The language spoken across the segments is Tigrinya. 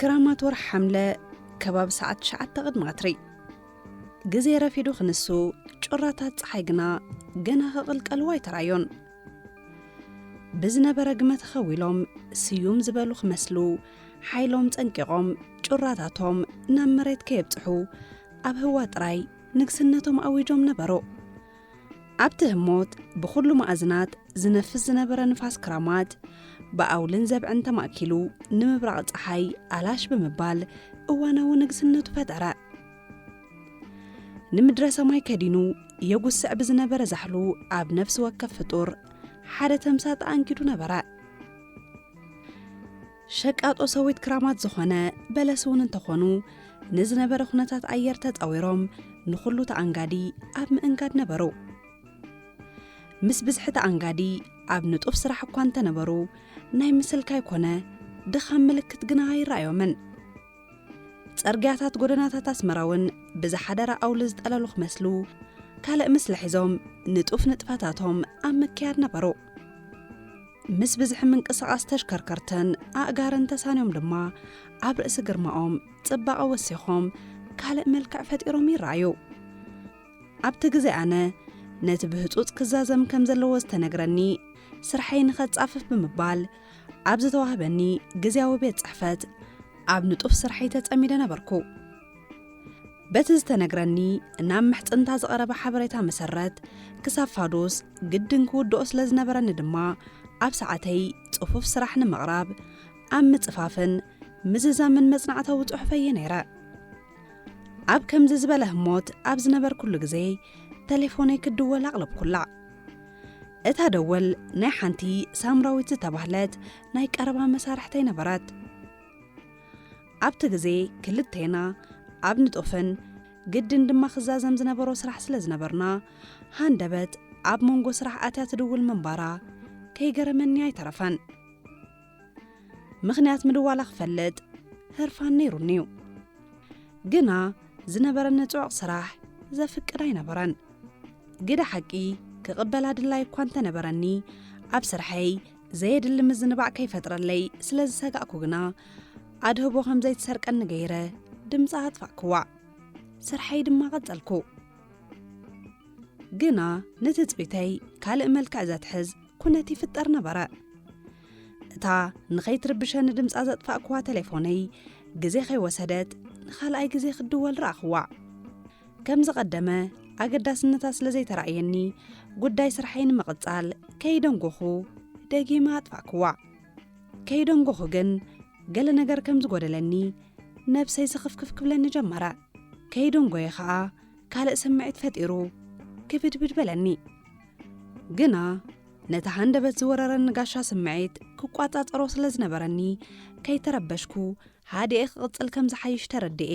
ክራማት ወርሒ ሓምለ ከባቢ ሰዓት ትሽዓተ ቅድሚ ቀትሪ። ግዜ ረፊዱ ክንሱ፣ ጩራታት ጸሓይ ግና ገና ክቕልቀልዎ ኣይተራዮን። ብዝነበረ ግመ ተኸዊሎም ስዩም ዝበሉ ክመስሉ፣ ሓይሎም ጸንቂቖም ጩራታቶም ናብ መሬት ከየብጽሑ ኣብ ህዋ ጥራይ ንግስነቶም ኣዊጆም ነበሩ። ኣብቲ ህሞት ብኹሉ መኣዝናት ዝነፍስ ዝነበረ ንፋስ ክራማት ብኣውልን ዘብዕን ተማእኪሉ ንምብራቕ ጸሓይ ኣላሽ ብምባል እዋናዊ ንግስነቱ ፈጠረ። ንምድረ ሰማይ ከዲኑ የጉስዕ ብዝነበረ ዛሕሉ ኣብ ነፍሲ ወከፍ ፍጡር ሓደ ተምሳጥ ኣንጊዱ ነበረ። ሸቃጦ ሰዊት ክራማት ዝኾነ በለስ እውን እንተኾኑ ንዝነበረ ኩነታት ኣየር ተጻዊሮም ንኹሉ ተኣንጋዲ ኣብ ምእንጋድ ነበሩ። ምስ ብዝሒ ተኣንጋዲ ኣብ ንጡፍ ስራሕ እኳ እንተነበሩ ናይ ምስልካይ ኮነ ድኻም ምልክት ግና ኣይረኣዮምን። ጸርግያታት ጎደናታት ኣስመራ እውን ብዝሓደረ ኣውሊ ዝጠለሉ ክመስሉ ካልእ ምስሊ ሒዞም ንጡፍ ንጥፈታቶም ኣብ ምክያድ ነበሩ። ምስ ብዝሒ ምንቅስቓስ ተሽከርከርትን ኣእጋርን ተሳንዮም ድማ ኣብ ርእሲ ግርማኦም ጽባቐ ወሲኾም ካልእ መልክዕ ፈጢሮም ይረኣዩ። ኣብቲ ግዜ ኣነ ነቲ ብህጹጽ ክዛዘም ከም ዘለዎ ዝተነግረኒ ስርሐይ ንኸጻፍፍ ብምባል ኣብ ዝተዋህበኒ ግዝያዊ ቤት ጽሕፈት ኣብ ንጡፍ ስርሐይ ተጸሚደ ነበርኩ። በቲ ዝተነግረኒ ናብ ምሕጽንታ ዝቐረበ ሓበሬታ መሰረት ክሳብ ፋዱስ ግድን ክውድኦ ስለ ዝነበረኒ ድማ ኣብ ሰዓተይ ጽፉፍ ስራሕ ንምቕራብ ኣብ ምጽፋፍን ምዝዛምን መጽናዕታዊ ጽሑፈይ እየ ነይረ። ኣብ ከምዚ ዝበለ ህሞት ኣብ ዝነበርኩሉ ግዜ ተሌፎነይ ክድወል ኣቕለብኩላ። እታ ደወል ናይ ሓንቲ ሳምራዊት ዝተባህለት ናይ ቀረባ መሳርሕተይ ነበረት። ኣብቲ ግዜ ክልቴና ኣብ ንጡፍን ግድን ድማ ክዛዘም ዝነበሮ ስራሕ ስለ ዝነበርና ሃንደበት ኣብ መንጎ ስራሕ ኣትያ ትድውል ምንባራ ከይገረመኒ ኣይተረፈን። ምኽንያት ምድዋላ ክፈልጥ ህርፋን ነይሩኒ እዩ። ግና ዝነበረኒ ጽዑቕ ስራሕ ዘፍቅድ ኣይነበረን። ግደ ሓቂ ክቕበላ ድላይ እኳ እንተነበረኒ ኣብ ስርሐይ ዘየድሊ ምዝንባዕ ከይፈጥረለይ ስለ ዝሰጋእኩ ግና ኣድህቦ ከም ዘይትሰርቀኒ ገይረ ድምጻ ኣጥፋእክዋ። ስርሐይ ድማ ቀጸልኩ። ግና ንትጽቢተይ ካልእ መልክዕ ዘትሕዝ ኩነት ይፍጠር ነበረ። እታ ንኸይትርብሸኒ ድምጻ ዘጥፋእክዋ ተሌፎነይ ግዜ ከይወሰደት ንኻልኣይ ግዜ ክትድወል ረኣኽዋ። ከም ዝቐደመ ኣገዳስነታ ስለ ዘይተራእየኒ ጉዳይ ስርሐይ ንምቕጻል ከይደንጎኹ ደጊመ ኣጥፋእክዋ። ከይደንጎኹ ግን ገለ ነገር ከም ዝጎደለኒ ነብሰይ ስኽፍክፍ ክብለኒ ጀመረ። ከይደንጎየ ኸኣ ካልእ ስምዒት ፈጢሩ ክብድብድ በለኒ። ግና ነቲ ሃንደበት ዝወረረኒ ጋሻ ስምዒት ክቋጻጸሮ ስለ ዝነበረኒ ከይተረበሽኩ ሃዲኤ ክቕጽል ከም ዝሓይሽ ተረዲኤ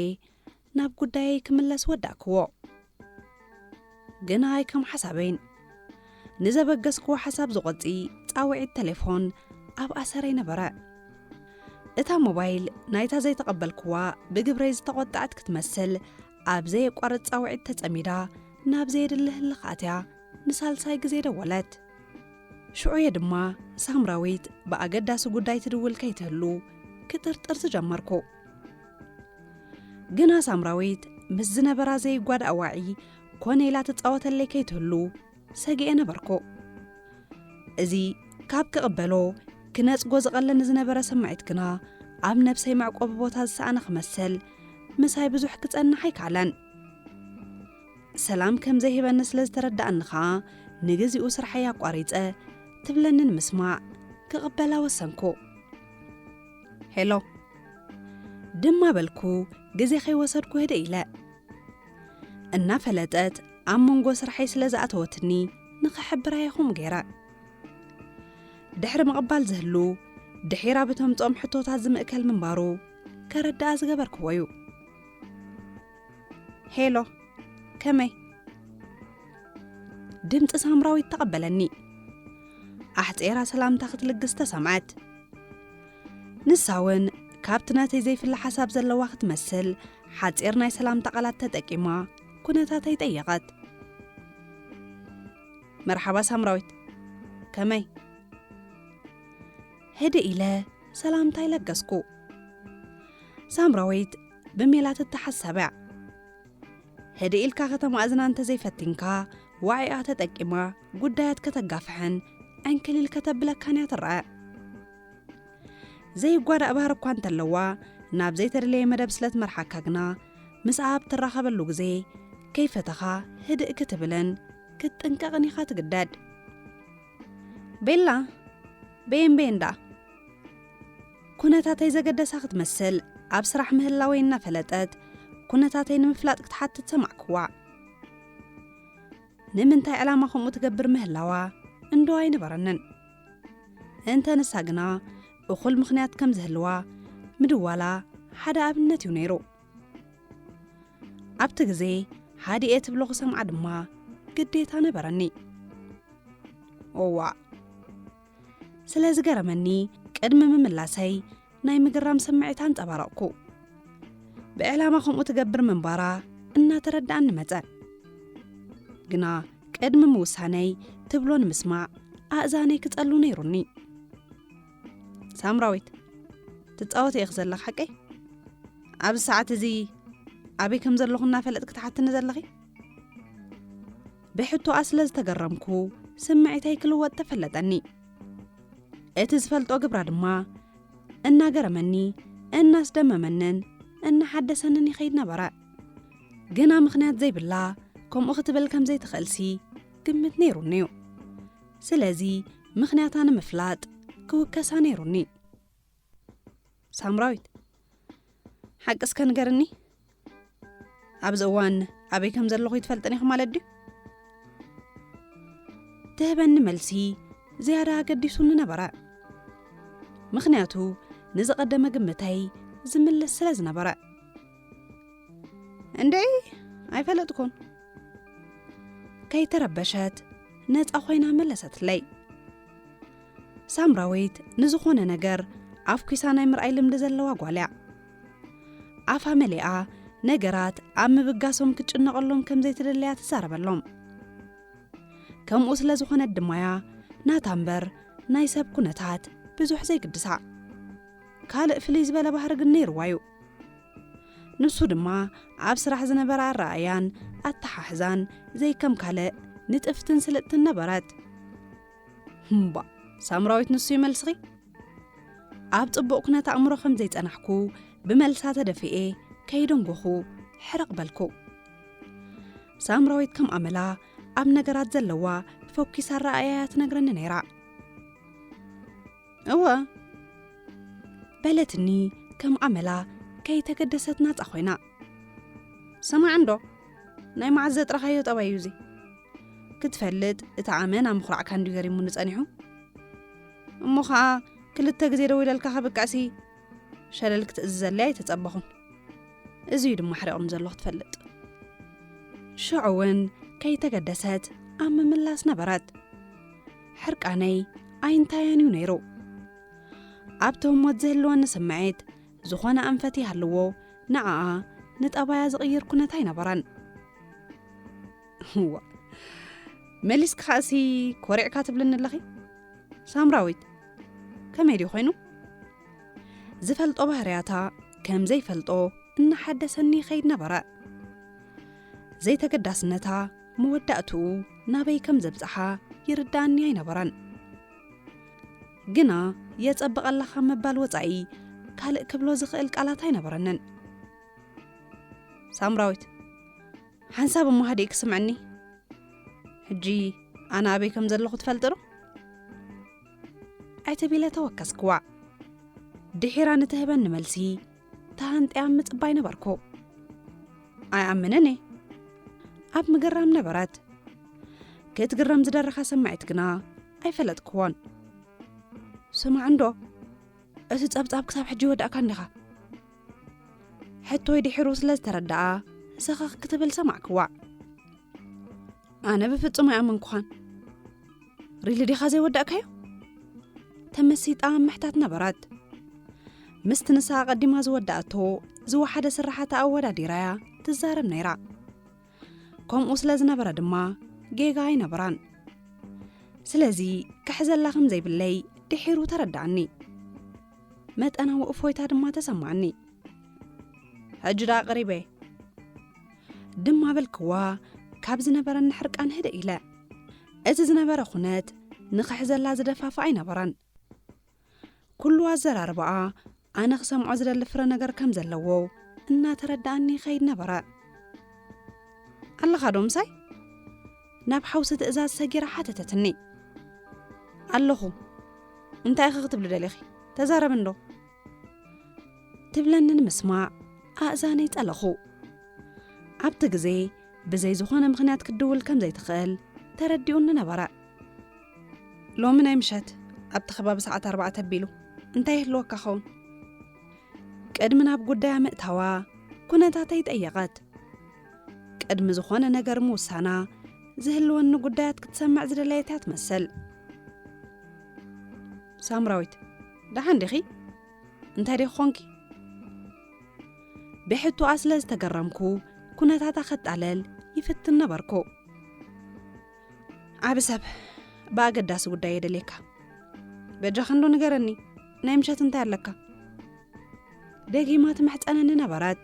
ናብ ጉዳየይ ክምለስ ወዳእክዎ። ግና ኣይ ከም ሓሳበይን። ንዘበገስክዎ ሓሳብ ዝቖጺ ጻውዒት ተሌፎን ኣብ ኣሰረይ ነበረ። እታ ሞባይል ናይታ ዘይተቐበልክዋ ብግብረይ ዝተቖጠዐት ክትመስል ኣብ ዘየቋርጽ ጻውዒት ተጸሚዳ ናብ ዘየድሊ ህልኽ ኣትያ ንሳልሳይ ግዜ ደወለት። ሽዑየ ድማ ሳምራዊት ብኣገዳሲ ጉዳይ ትድውል ከይትህሉ ክጥርጥር ዝጀመርኩ። ግና ሳምራዊት ምስ ዝነበራ ዘይጓዳእ ዋዒ ኮነ ኢላ ትጻወተለይ ከይትህሉ ሰጊኤ ነበርኩ። እዚ ካብ ክቕበሎ ክነጽጎ ዝቐለኒ ዝነበረ ስምዒት ግና ኣብ ነብሰይ መዕቆቢ ቦታ ዝሰኣነ ክመስል ምሳይ ብዙሕ ክጸንሕ ኣይከኣለን። ሰላም ከም ዘይህበኒ ስለ ዝተረዳኣኒ ኸኣ ንግዚኡ ስርሐይ ኣቋሪጸ ትብለኒ ንምስማዕ ክቕበላ ወሰንኩ። ሄሎ ድማ በልኩ ግዜ ከይወሰድኩ ህድእ ኢለ። እናፈለጠት ኣብ መንጎ ስርሐይ ስለ ዝኣተወትኒ ንኽሕብራ የኹም ገይረ። ድሕሪ ምቕባል ዝህሉ ድሒራ ብተምጽኦም ሕቶታት ዝምእከል ምንባሩ ከረድኣ ዝገበርክዎ እዩ። ሄሎ ከመይ? ድምፂ ሳምራዊት ተቐበለኒ። ኣሕፂራ ሰላምታ ክትልግስ ተሰምዐት። ንሳ እውን ካብቲ ናተይ ዘይፍለ ሓሳብ ዘለዋ ክትመስል ሓፂር ናይ ሰላምታ ቃላት ተጠቂማ ኩነታተይ ጠየቐት። መርሓባ ሳምራዊት፣ ከመይ? ህድእ ኢለ ሰላምታይ ለገስኩ። ሳምራዊት ብሜላ ትተሓሳብ እያ። ህድእ ኢልካ ከተማእዝና እንተዘይፈቲንካ፣ ዋዒኣ ተጠቂማ ጉዳያት ከተጋፍሕን ዕንክሊል ከተብለካን እያ ትረአ። ዘይጓዳእ ባህሪ እኳ እንተለዋ፣ ናብ ዘይተደለየ መደብ ስለ ትመርሓካ ግና፣ ምስኣ ኣብ ትራኸበሉ ግዜ ከይፈተኻ ህድእ ክትብልን ክትጥንቀቕን ኢኻ ትግደድ። ቤላ፣ በየን በየን ደኣ? ኩነታተይ ዘገደሳ ክትመስል፣ ኣብ ስራሕ ምህላወይ እናፈለጠት፣ ኩነታተይ ንምፍላጥ ክትሓትት ሰማዕክዋ። ንምንታይ ዕላማ ከምኡ ትገብር ምህላዋ እንዶ ኣይነበረንን። እንተ ንሳ ግና እኹል ምኽንያት ከም ዝህልዋ ምድዋላ ሓደ ኣብነት እዩ ነይሩ። ኣብቲ ግዜ ሃዲኤ ትብሎ ክሰምዓ ድማ ግዴታ ነበረኒ። እዋእ! ስለ ዝገረመኒ፣ ቅድሚ ምምላሰይ ናይ ምግራም ስምዒት ኣንጸባረቕኩ። ብዕላማ ከምኡ ትገብር ምንባራ እናተረድኣኒ መጸ። ግና ቅድሚ ምውሳነይ ትብሎ ንምስማዕ ኣእዛነይ ክጸሉ ነይሩኒ። ሳምራዊት፣ ትጻወቲ ኢኺ ዘለኺ ሓቀይ? ኣብዚ ሰዓት እዚ ኣበይ ከም ዘለኹ እናፈለጥኪ ትሓትኒ ዘለኺ? ብሕቶኣ ስለ ዝተገረምኩ ስምዒተይ ክልወጥ ተፈለጠኒ። እቲ ዝፈልጦ ግብራ ድማ እናገረመኒ፣ እናስደመመንን እናሓደሰንን ይኸይድ ነበረ። ግና ምኽንያት ዘይብላ ከምኡ ክትብል ከም ዘይትኽእልሲ ግምት ነይሩኒ እዩ። ስለዚ ምኽንያታ ንምፍላጥ ክውከሳ ነይሩኒ። ሳምራዊት፣ ሓቂ እስከ ንገርኒ፣ ኣብዚ እዋን ኣበይ ከም ዘለኹ ይትፈልጥን ኢኺ ማለት ድዩ? ትህበኒ መልሲ ዝያዳ ኣገዲሱኒ ነበረ። ምኽንያቱ ንዝቐደመ ግምተይ ዝምልስ ስለ ዝነበረ። እንዴ፣ ኣይፈለጥኩን። ከይተረበሸት ነጻ ኮይና መለሰትለይ። ሳምራዊት ንዝኾነ ነገር ኣፍኲሳ ናይ ምርኣይ ልምዲ ዘለዋ ጓል እያ። ኣፋ መሊኣ ነገራት ኣብ ምብጋሶም ክትጭነቐሎም ከም ዘይትደለያ ትዛረበሎም። ከምኡ ስለ ዝኾነት ድማ እያ ናታ እምበር ናይ ሰብ ኩነታት ብዙሕ ዘይግድሳ። ካልእ ፍልይ ዝበለ ባህሪ ግን ነይርዋ እዩ። ንሱ ድማ ኣብ ስራሕ ዝነበረ ኣረኣእያን ኣተሓሕዛን ዘይከም ካልእ ንጥፍትን ስልጥትን ነበረት። እምባ፣ ሳምራዊት፣ ንሱ እዩ መልስኺ? ኣብ ጽቡቕ ኩነት ኣእምሮ ከም ዘይጸናሕኩ ብመልሳ ተደፊኤ ከይደንጎኹ ሕርቕ በልኩ። ሳምራዊት ከም ኣመላ ኣብ ነገራት ዘለዋ ፈኲስ ኣረኣእያ እያ ትነግረኒ ነይራ። እወ፣ በለትኒ ከም ኣመላ ከይተገደሰት ናጻ ኮይና። ስማዕ እንዶ፣ ናይ መዓዝ ዘጥረኻዮ ጠባይ እዩ እዚ? ክትፈልጥ እቲ ኣመና ምኹራዕካ እንድዩ ገሪሙኒ ጸኒሑ። እሞ ኸኣ ክልተ ግዜ ደዊለልካ ከብቅዕሲ ሸለል ክትእዝዘለይ ኣይተጸበኹን። እዚ እዩ ድማ ሕሪቕኒ ዘሎ ክትፈልጥ። ሽዑ እውን ከይተገደሰት ኣብ ምምላስ ነበረት። ሕርቃነይ ኣይንታያን እዩ ነይሩ። ኣብቲ ህሞት ዝህልወኒ ስምዒት ዝኾነ ኣንፈት ይሃልዎ፣ ንዓኣ ንጠባያ ዝቕይር ኩነት ኣይነበረን። እዋ፣ መሊስኪ ኸኣሲ ኮሪዕካ ትብልኒ ኣለኺ? ሳምራዊት፣ ከመይ ድዩ ኮይኑ? ዝፈልጦ ባህርያታ ከም ዘይፈልጦ እናሓደሰኒ ይኸይድ ነበረ። ዘይተገዳስነታ መወዳእትኡ ናበይ ከም ዘብጽሓ ይርድኣኒ ኣይነበረን። ግና የጸብቐላ ካብ ምባል ወጻኢ ካልእ ክብሎ ዝኽእል ቃላት ኣይነበረንን። ሳምራዊት፣ ሓንሳብ እሞ ሃዲእኪ ስምዕኒ። ሕጂ ኣነ ኣበይ ከም ዘለኹ ትፈልጢ ዶ? ዕትብ ኢለ ተወከስክዋ። ድሒራ ንትህበኒ መልሲ ተሃንጥያ ምጽባይ ነበርኩ። ኣይኣምንን እየ። ኣብ ምግራም ነበረት። ክትግረም ዝደረኻ ስምዒት ግና ኣይፈለጥክዎን። ስማዕ እንዶ፣ እቲ ጸብጻብ ክሳብ ሕጂ ይወዳእካ እንዲኻ። ሕቶይ ድሒሩ ስለ ዝተረድኣ ሰኸኽ ክትብል ሰማዕክዋ። ኣነ ብፍጹም ኣይኣመንኩኻን። ሪሊ ዲኻ ዘይወዳእካዮ? ተመሲጣ ምሕታት ነበረት። ምስቲ ንሳ ኣቐዲማ ዝወዳእቶ ዝወሓደ ስራሓታ ኣወዳዲራያ ትዛረብ ነይራ። ከምኡ ስለ ዝነበረ ድማ ጌጋ ኣይነበራን። ስለዚ ክሕዘላ ከም ዘይብለይ ድሒሩ ተረድኣኒ። መጠናዊ እፎይታ ድማ ተሰማዕኒ። ሕጂ ደኣ ቀሪበ እየ። ድማ በልክዋ፣ ካብ ዝነበረኒ ሕርቃን ህድእ ኢለ። እቲ ዝነበረ ኩነት ንኽሕዘላ ዝደፋፍእ ኣይነበረን። ኩሉ ኣዘራርባኣ ኣነ ክሰምዖ ዝደሊ ፍረ ነገር ከም ዘለዎ እናተረዳኣኒ ይኸይድ ነበረ። ኣለኻ ዶ ምሳይ? ናብ ሓውሲ ትእዛዝ ሰጊራ ሓተተትኒ። ኣለኹ። እንታይ ኢኺ ክትብሊ ደሊኺ? ተዛረቢ እንዶ። ትብለኒ ንምስማዕ ኣእዛነይ ጠለኹ። ኣብቲ ግዜ ብዘይ ዝኾነ ምኽንያት ክትድውል ከም ዘይትኽእል ተረዲኡኒ ነበረ። ሎሚ ናይ ምሸት ኣብቲ ከባቢ ሰዓት ኣርባዕተ ኣቢሉ እንታይ ይህልወካ ኸውን? ቅድሚ ናብ ጉዳያ ምእታዋ ኩነታተይ ጠየቐት። ቅድሚ ዝኾነ ነገር ምውሳና ዝህልወኒ ጉዳያት ክትሰምዕ ዝደለየት እያ ትመስል። ሳምራዊት፣ ደሓን ዲኺ? እንታይ ዲኺ ኾንኪ? ብሕቶኣ ስለ ዝተገረምኩ ኩነታታ ከጣለል ይፍትን ነበርኩ። ዓቢ ሰብ፣ ብኣገዳሲ ጉዳይ የደልየካ። በጃኻ እንዶ ንገረኒ፣ ናይ ምሸት እንታይ ኣለካ? ደጊማ ትምሕጸነኒ ነበረት።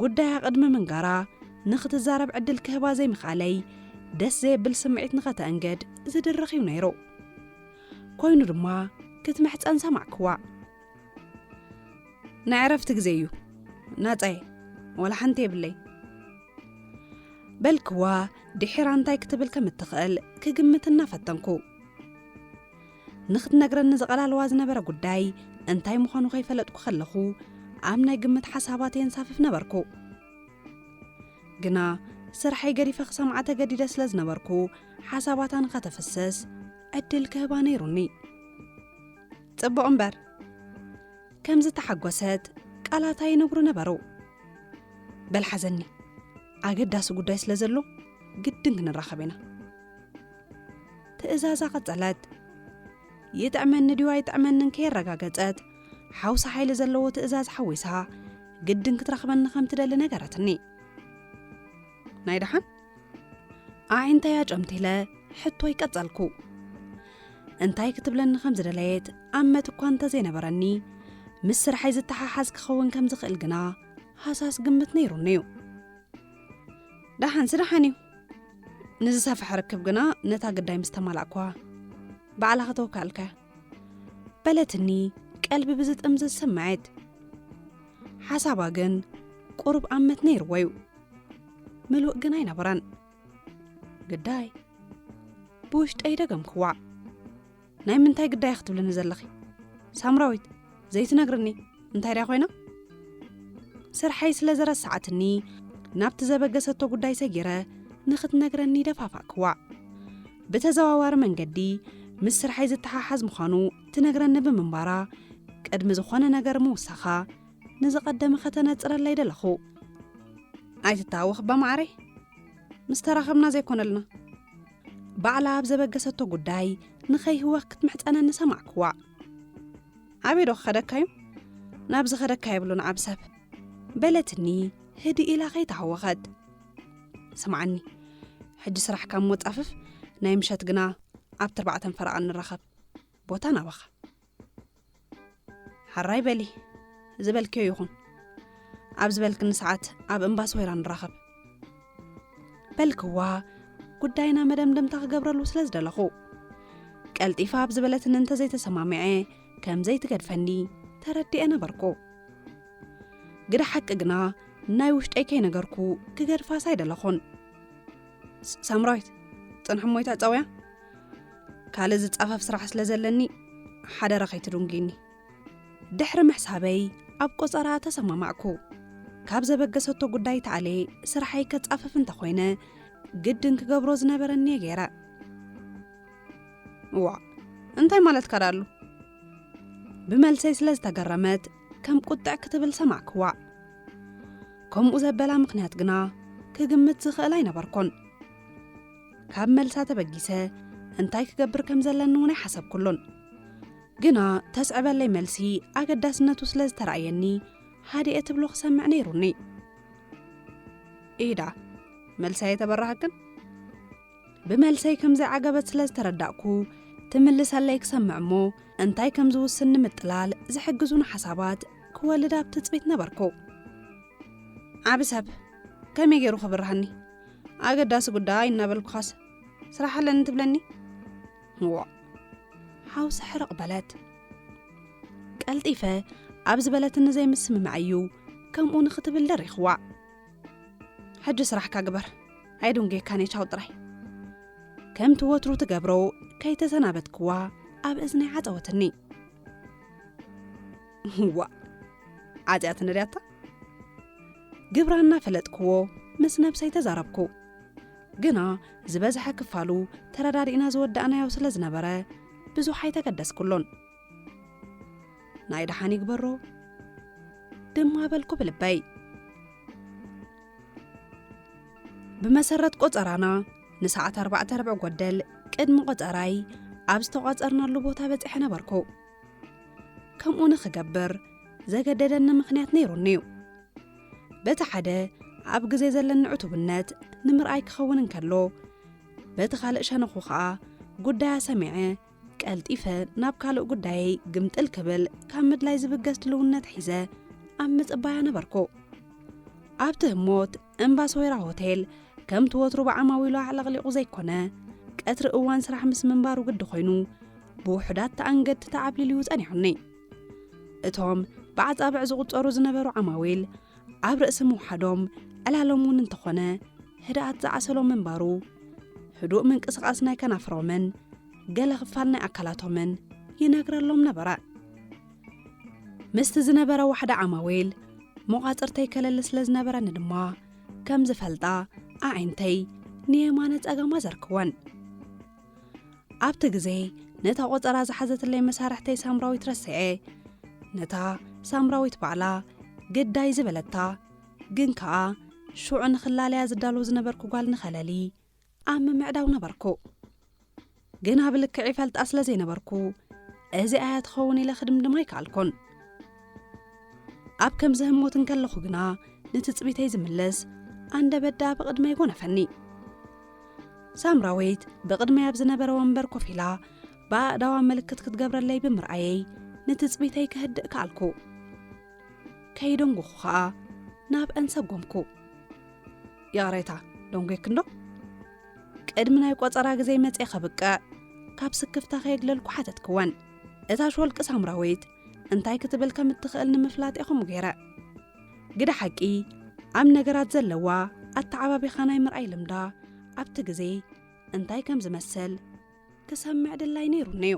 ጉዳያ ቅድሚ ምንጋራ ንኽትዛረብ ዕድል ክህባ ዘይምኽኣለይ ደስ ዘየብል ስምዒት ንኸተእንግድ ዝድርኽ እዩ ነይሩ። ኮይኑ ድማ ክትምሕጸን ሰማዕክዋ። ናይ ዕረፍቲ ግዜ እዩ። ናጻ እየ። ዋላ ሓንቲ የብለይ። በልክዋ ድሒራ እንታይ ክትብል ከም እትኽእል ክግምት እናፈተንኩ። ንኽትነግረኒ ዝቐላልዋ ዝነበረ ጉዳይ እንታይ ምዃኑ ከይፈለጥኩ ከለኹ ኣብ ናይ ግምት ሓሳባት የንሳፍፍ ነበርኩ። ግና ስርሐይ ገዲፈ ክሰምዓ ተገዲደ ስለ ዝነበርኩ ሓሳባታ ንኸተፍስስ ዕድል ክህባ ነይሩኒ። ጽቡቕ እምበር፣ ከም ዝተሓጎሰት ቃላታ ይነግሩ ነበሩ። በል ሓዘኒ፣ ኣገዳሲ ጉዳይ ስለ ዘሎ ግድን ክንራኸብ ኢና። ትእዛዛ ቀጸለት። ይጥዕመኒ ድዩ ኣይጥዕመንን ከየረጋገጸት፣ ሓውሲ ሓይሊ ዘለዎ ትእዛዝ ሓዊሳ ግድን ክትረኽበኒ ከም ትደሊ ነገረትኒ። ናይ ደሓን ኣዒንተይ ኣጨምቲለ ሕቶይ ቀጸልኩ። እንታይ ክትብለኒ ከም ዝደለየት ኣመት እኳ እንተዘይነበረኒ፣ ምስ ስርሐይ ዝተሓሓዝ ክኸውን ከም ዝኽእል ግና ሃሳስ ግምት ነይሩኒ እዩ። ደሓንሲ ደሓን እዩ። ንዝሰፍሐ ርክብ ግና ነታ ግዳይ ምስ ተማላእኳ፣ ባዕላ ከተወካልካያ። በለትኒ ቀልቢ ብዝጥምዝዝ ስምዒት። ሓሳባ ግን ቁሩብ ኣመት ነይርዎ እዩ። ምሉእ ግን ኣይነበረን። ግዳይ ብውሽጠይ ደገምክዋ። ናይ ምንታይ ግዳይ ክትብልኒ ዘለኺ? ሳምራዊት፣ ዘይትነግርኒ እንታይ ድያ ኮይና? ስርሐይ ስለ ዘረሳዓትኒ፣ ናብቲ ዘበገሰቶ ጉዳይ ሰጊረ ንኽትነግረኒ ደፋፋእክዋ። ብተዘዋዋሪ መንገዲ ምስ ስርሐይ ዝተሓሓዝ ምዃኑ ትነግረኒ ብምንባራ፣ ቅድሚ ዝኾነ ነገር ምውሳኻ ንዝቐደመ ከተነጽረለይ ደለኹ። ኣይትታወኽ እባ መዓረይ፣ ምስ ተራኸብና ዘይኮነልና። ባዕላ ኣብ ዘበገሰቶ ጉዳይ ንኸይህወኽ ክትምሕጸነኒ ሰማዕክዋ። ኣበይ ዶ ክኸደካ እዩ? ናብ ዝኸደካ የብሉን ዓብ ሰብ። በለትኒ ህድእ ኢላ ከይተሃወኸት። ስምዓኒ፣ ሕጂ ስራሕ ካብ ሞጻፍፍ ናይ ምሸት ግና ኣብቲ ኣርባዕተን ፈረቓን ንራኸብ። ቦታ ናባኻ። ሓራይ በሊ፣ ዝበልክዮ ይኹን። ኣብ ዝበልክኒ ሰዓት ኣብ እምባስ ወይራ ንራኸብ። በልክዋ፣ ጉዳይና መደምደምታ ክገብረሉ ስለ ዝደለኹ። ቀልጢፋ ኣብ ዝበለትኒ እንተዘይተሰማሚዐ ከም ዘይትገድፈኒ ተረዲኤ ነበርኩ። ግደ ሓቂ ግና ናይ ውሽጠይ ከይነገርኩ ክገድፋስ ኣይደለኹን። ስ-፣ ሳምራዊት፣ ጽንሒ እሞ ይትዕጸውያ። ካልእ ዝጻፈፍ ስራሕ ስለ ዘለኒ ሓደራ ከይትድንጉይኒ። ድሕሪ ምሕሳበይ ኣብ ቆጸራ ተሰማማዕኩ። ካብ ዘበገሰቶ ጉዳይ ተኣልየ ስርሐይ ከጻፍፍ እንተኾይነ ግድን ክገብሮ ዝነበረኒ እየ ገይረ። እዋ፣ እንታይ ማለትካ ደኣሉ? ብመልሰይ ስለ ዝተገረመት ከም ቁጥዕ ክትብል ሰማዕክዋ። ከምኡ ዘበላ ምኽንያት ግና ክግምት ዝኽእል ኣይነበርኩን። ካብ መልሳ ተበጊሰ እንታይ ክገብር ከም ዘለኒ እውን ኣይሓሰብኩሉን። ግና ተስዕበለይ መልሲ ኣገዳስነቱ ስለ ዝተረኣየኒ ሃዲኤ ትብሎ ክሰምዕ ነይሩኒ። ኢዳ፣ መልሲ ኣይተበራሃክን? ብመልሰይ ከም ዘይዓገበት ስለ ዝተረዳእኩ ትምልሰለይ ክሰምዕ እሞ እንታይ ከም ዝውስን ንምጥላል ዝሕግዙኒ ሓሳባት ክወልድ ኣብ ትጽቢት ነበርኩ። ዓቢ ሰብ ከመይ ገይሩ ክብርሃኒ? ኣገዳሲ ጉዳይ እናበልኩኻስ ስራሕ ኣለኒ ትብለኒ? ዋ፣ ሓውሲ ሕርቕ በለት። ቀልጢፈ ኣብ ዝበለትኒ ዘይምስምማዕ እዩ ከምኡ ንኽትብል ደሪኽዋ። ሕጂ ስራሕካ ግበር፣ ኣይድንጉየካን እየ፣ ቻው ጥራይ። ከምቲ ወትሩ ትገብሮ ከይተሰናበትክዋ ኣብ እዝነይ ዓጸወትኒ። ዋ፣ ዓጽያትኒ ድያታ? ግብራ እናፈለጥክዎ ምስ ነብሰይ ተዛረብኩ። ግና ዝበዝሐ ክፋሉ ተረዳዲእና ዝወዳእናዮ ስለ ዝነበረ ብዙሕ ኣይተገደስኩሉን። ናይ ደሓን ይግበሮ ድማ በልኩ ብልበይ። ብመሰረት ቆጸራና ንሰዓት ኣርባዕተ ርብዕ ጎደል ቅድሚ ቆጸራይ ኣብ ዝተቋጸርናሉ ቦታ በጺሐ ነበርኩ። ከምኡ ንኽገብር ዘገደደኒ ምኽንያት ነይሩኒ እዩ። በቲ ሓደ ኣብ ግዜ ዘለኒ ዕቱብነት ንምርኣይ ክኸውን እንከሎ፣ በቲ ካልእ ሸነኹ ኸኣ ጉዳያ ሰሚዐ ቀልጢፈ ናብ ካልእ ጉዳየይ ግምጥል ክብል ካብ ምድላይ ዝብገስ ድልውነት ሒዘ ኣብ ምጽባያ ነበርኩ። ኣብቲ ህሞት እምባስ ወይራ ሆቴል ከምቲ ወትሩ ብዓማዊሉ ኣዕለቕሊቑ ዘይኮነ፣ ቀትሪ እዋን ስራሕ ምስ ምንባሩ ግዲ ኮይኑ፣ ብውሑዳት ተኣንገድቲ ተዓብሊሉ እዩ ጸኒሑኒ። እቶም ብኣጻብዕ ዝቑጸሩ ዝነበሩ ዓማዊል ኣብ ርእሲ ምውሓዶም፣ ዕላሎም እውን እንተኾነ ህድኣት ዝዓሰሎም ምንባሩ፣ ህዱእ ምንቅስቓስ ናይ ከናፍሮምን ገለ ክፋል ናይ ኣካላቶምን ይነግረሎም ነበረ። ምስቲ ዝነበረ ዋሕዲ ዓማዊል መቋጽርተይ ከለሊ ስለ ዝነበረኒ ድማ፣ ከም ዝፈልጣ ኣዒንተይ ንየማነ ጸጋማ ዘርክወን። ኣብቲ ግዜ ነታ ቆጸራ ዝሓዘትለይ መሳርሕተይ ሳምራዊት ረሲዐ፣ ነታ ሳምራዊት ባዕላ ግዳይ ዝበለታ፣ ግን ከኣ ሽዑ ንኽላለያ ዝዳሎ ዝነበርኩ ጓል ንኸለሊ ኣብ ምምዕዳው ነበርኩ። ግና ብልክዕ ይፈልጣ ስለ ዘይነበርኩ፣ እዚኣ እያ ትኸውን ኢለ ክድምድም ኣይከኣልኩን። ኣብ ከምዚ ህሞት እንከለኹ ግና፣ ንትጽቢተይ ዝምልስ ኣንደበት ደኣ ብቕድመይ ጎነፈኒ። ሳምራዊት ብቕድመይ ኣብ ዝነበረ ወንበር ኮፍ ኢላ ብኣእዳዋ ምልክት ክትገብረለይ ብምርኣየይ ንትጽቢተይ ከህድእ ከኣልኩ። ከይደንጎኹ ኸኣ ናብአን ሰጎምኩ። ይቕሬታ፣ ደንጎየክንዶ? ቅድሚ ናይ ቆጸራ ግዜ መጽየ ከብቅዕ ካብ ስክፍታ ከየግለልኩ ሓተትክወን። እታ ሾልቂ ሳምራዊት እንታይ ክትብል ከም እትኽእል ንምፍላጥ እየ ከምኡ ገይረ። ግደ ሓቂ፣ ኣብ ነገራት ዘለዋ ኣተዓባቢኻ ናይ ምርኣይ ልምዳ ኣብቲ ግዜ እንታይ ከም ዝመስል ክሰምዕ ድላይ ነይሩኒ እዩ።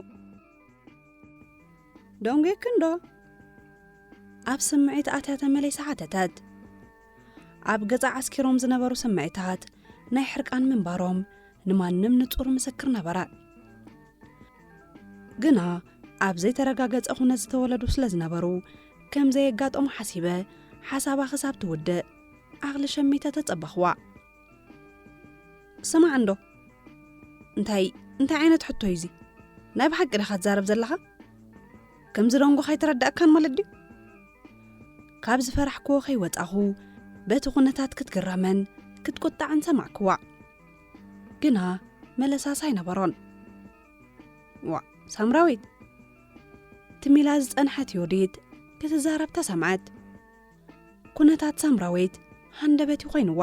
ደንጉየክንዶ? ኣብ ስምዒት ኣትያ ተመሊሳ ሓተተት። ኣብ ገጻ ዓስኪሮም ዝነበሩ ስምዒታት ናይ ሕርቃን ምንባሮም ንማንም ንጹር ምስክር ነበረ። ግና ኣብ ዘይተረጋገጸ ኩነት ዝተወለዱ ስለ ዝነበሩ፣ ከም ዘየጋጠሙ ሓሲበ፣ ሓሳባ ክሳብ ትውድእ ዓቕሊ ሸሚተ ተጸበኽዋ። ስማዕ እንዶ፣ እንታይ፣ እንታይ ዓይነት ሕቶ እዩ እዚ? ናይ ብሓቂ ዲኻ ትዛረብ ዘለኻ? ከምዚ ደንጎኻ ኣይተረዳእካን ማለት ድዩ? ካብ ዝፈራሕክዎ ከይወጻኹ፣ በቲ ኩነታት ክትግረምን ክትቁጣዕን ሰማዕክዋ። ግና መለሳስ ኣይነበሮን። ዋእ፣ ሳምራዊት፣ ትም ኢላ ዝጸንሐት ዮዲት ክትዛረብ ተሰምዐት። ኩነታት ሳምራዊት ሃንደበት እዩ ኮይንዋ።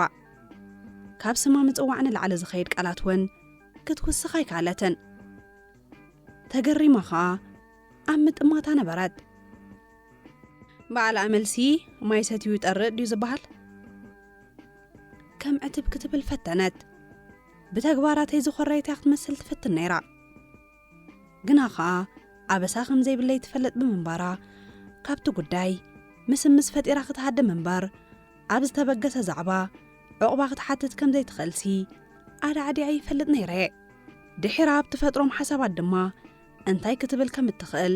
ካብ ስማ ምጽዋዕ ንላዕሊ ዝኸይድ ቃላት እውን ክትውስኽ ኣይከኣለትን። ተገሪማ ኸኣ ኣብ ምጥማታ ነበረት። ባዕላ መልሲ ማይ ሰትዩ ይጠርእ ድዩ ዝበሃል? ከም ዕትብ ክትብል ፈተነት። ብተግባራተይ ዝኾረየት እያ ክትመስል ትፍትን ነይራ። ግና ኸኣ ኣበሳ ከም ዘይብለይ ትፈልጥ ብምንባራ፣ ካብቲ ጉዳይ ምስምስ ፈጢራ ክትሃድም እምበር፣ ኣብ ዝተበገሰ ዛዕባ ዕቑባ ክትሓትት ከም ዘይትኽእልሲ ኣዳዕዲዐ ይፈልጥ ነይረ። ድሒራ ኣብ ትፈጥሮም ሓሳባት ድማ እንታይ ክትብል ከም እትኽእል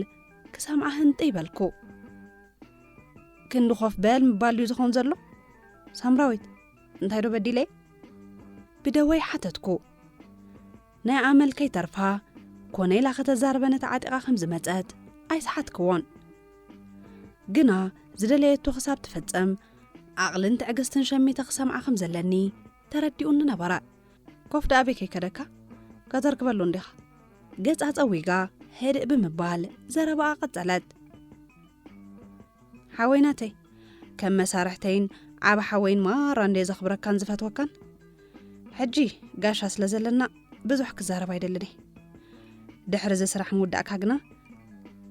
ክሰምዓ ህንጥይ በልኩ። ክንዲ ኮፍ በል ምባል ድዩ ዝኾን ዘሎ? ሳምራዊት፣ እንታይ ዶ በዲለ? ብደወይ ሓተትኩ። ናይ ኣመል ከይተርፋ፣ ኮነ ኢላ ከተዛርበ ነታ ዓጢቓ ከም ዝመጸት ኣይሰሓትክዎን። ግና ዝደለየቶ ክሳብ ትፍጸም፣ ዓቕልን ትዕግስትን ሸሚተ ክሰምዓ ከም ዘለኒ ተረዲኡኒ ነበረ። ኮፍ ደኣ ኣበይ ከይከደካ? ከተርክበሉ እንዲኻ። ገጻ ጸዊጋ ህድእ ብምባል ዘረባኣ ቀጸለት። ሓወይ ናተይ፣ ከም መሳርሕተይን ዓብ ሓወይን ማራ እንደ ዘኽብረካን ዝፈትወካን። ሕጂ ጋሻ ስለ ዘለና ብዙሕ ክዛረብ ኣይደልን እየ። ድሕሪ እዚ ስራሕ ምውዳእካ ግና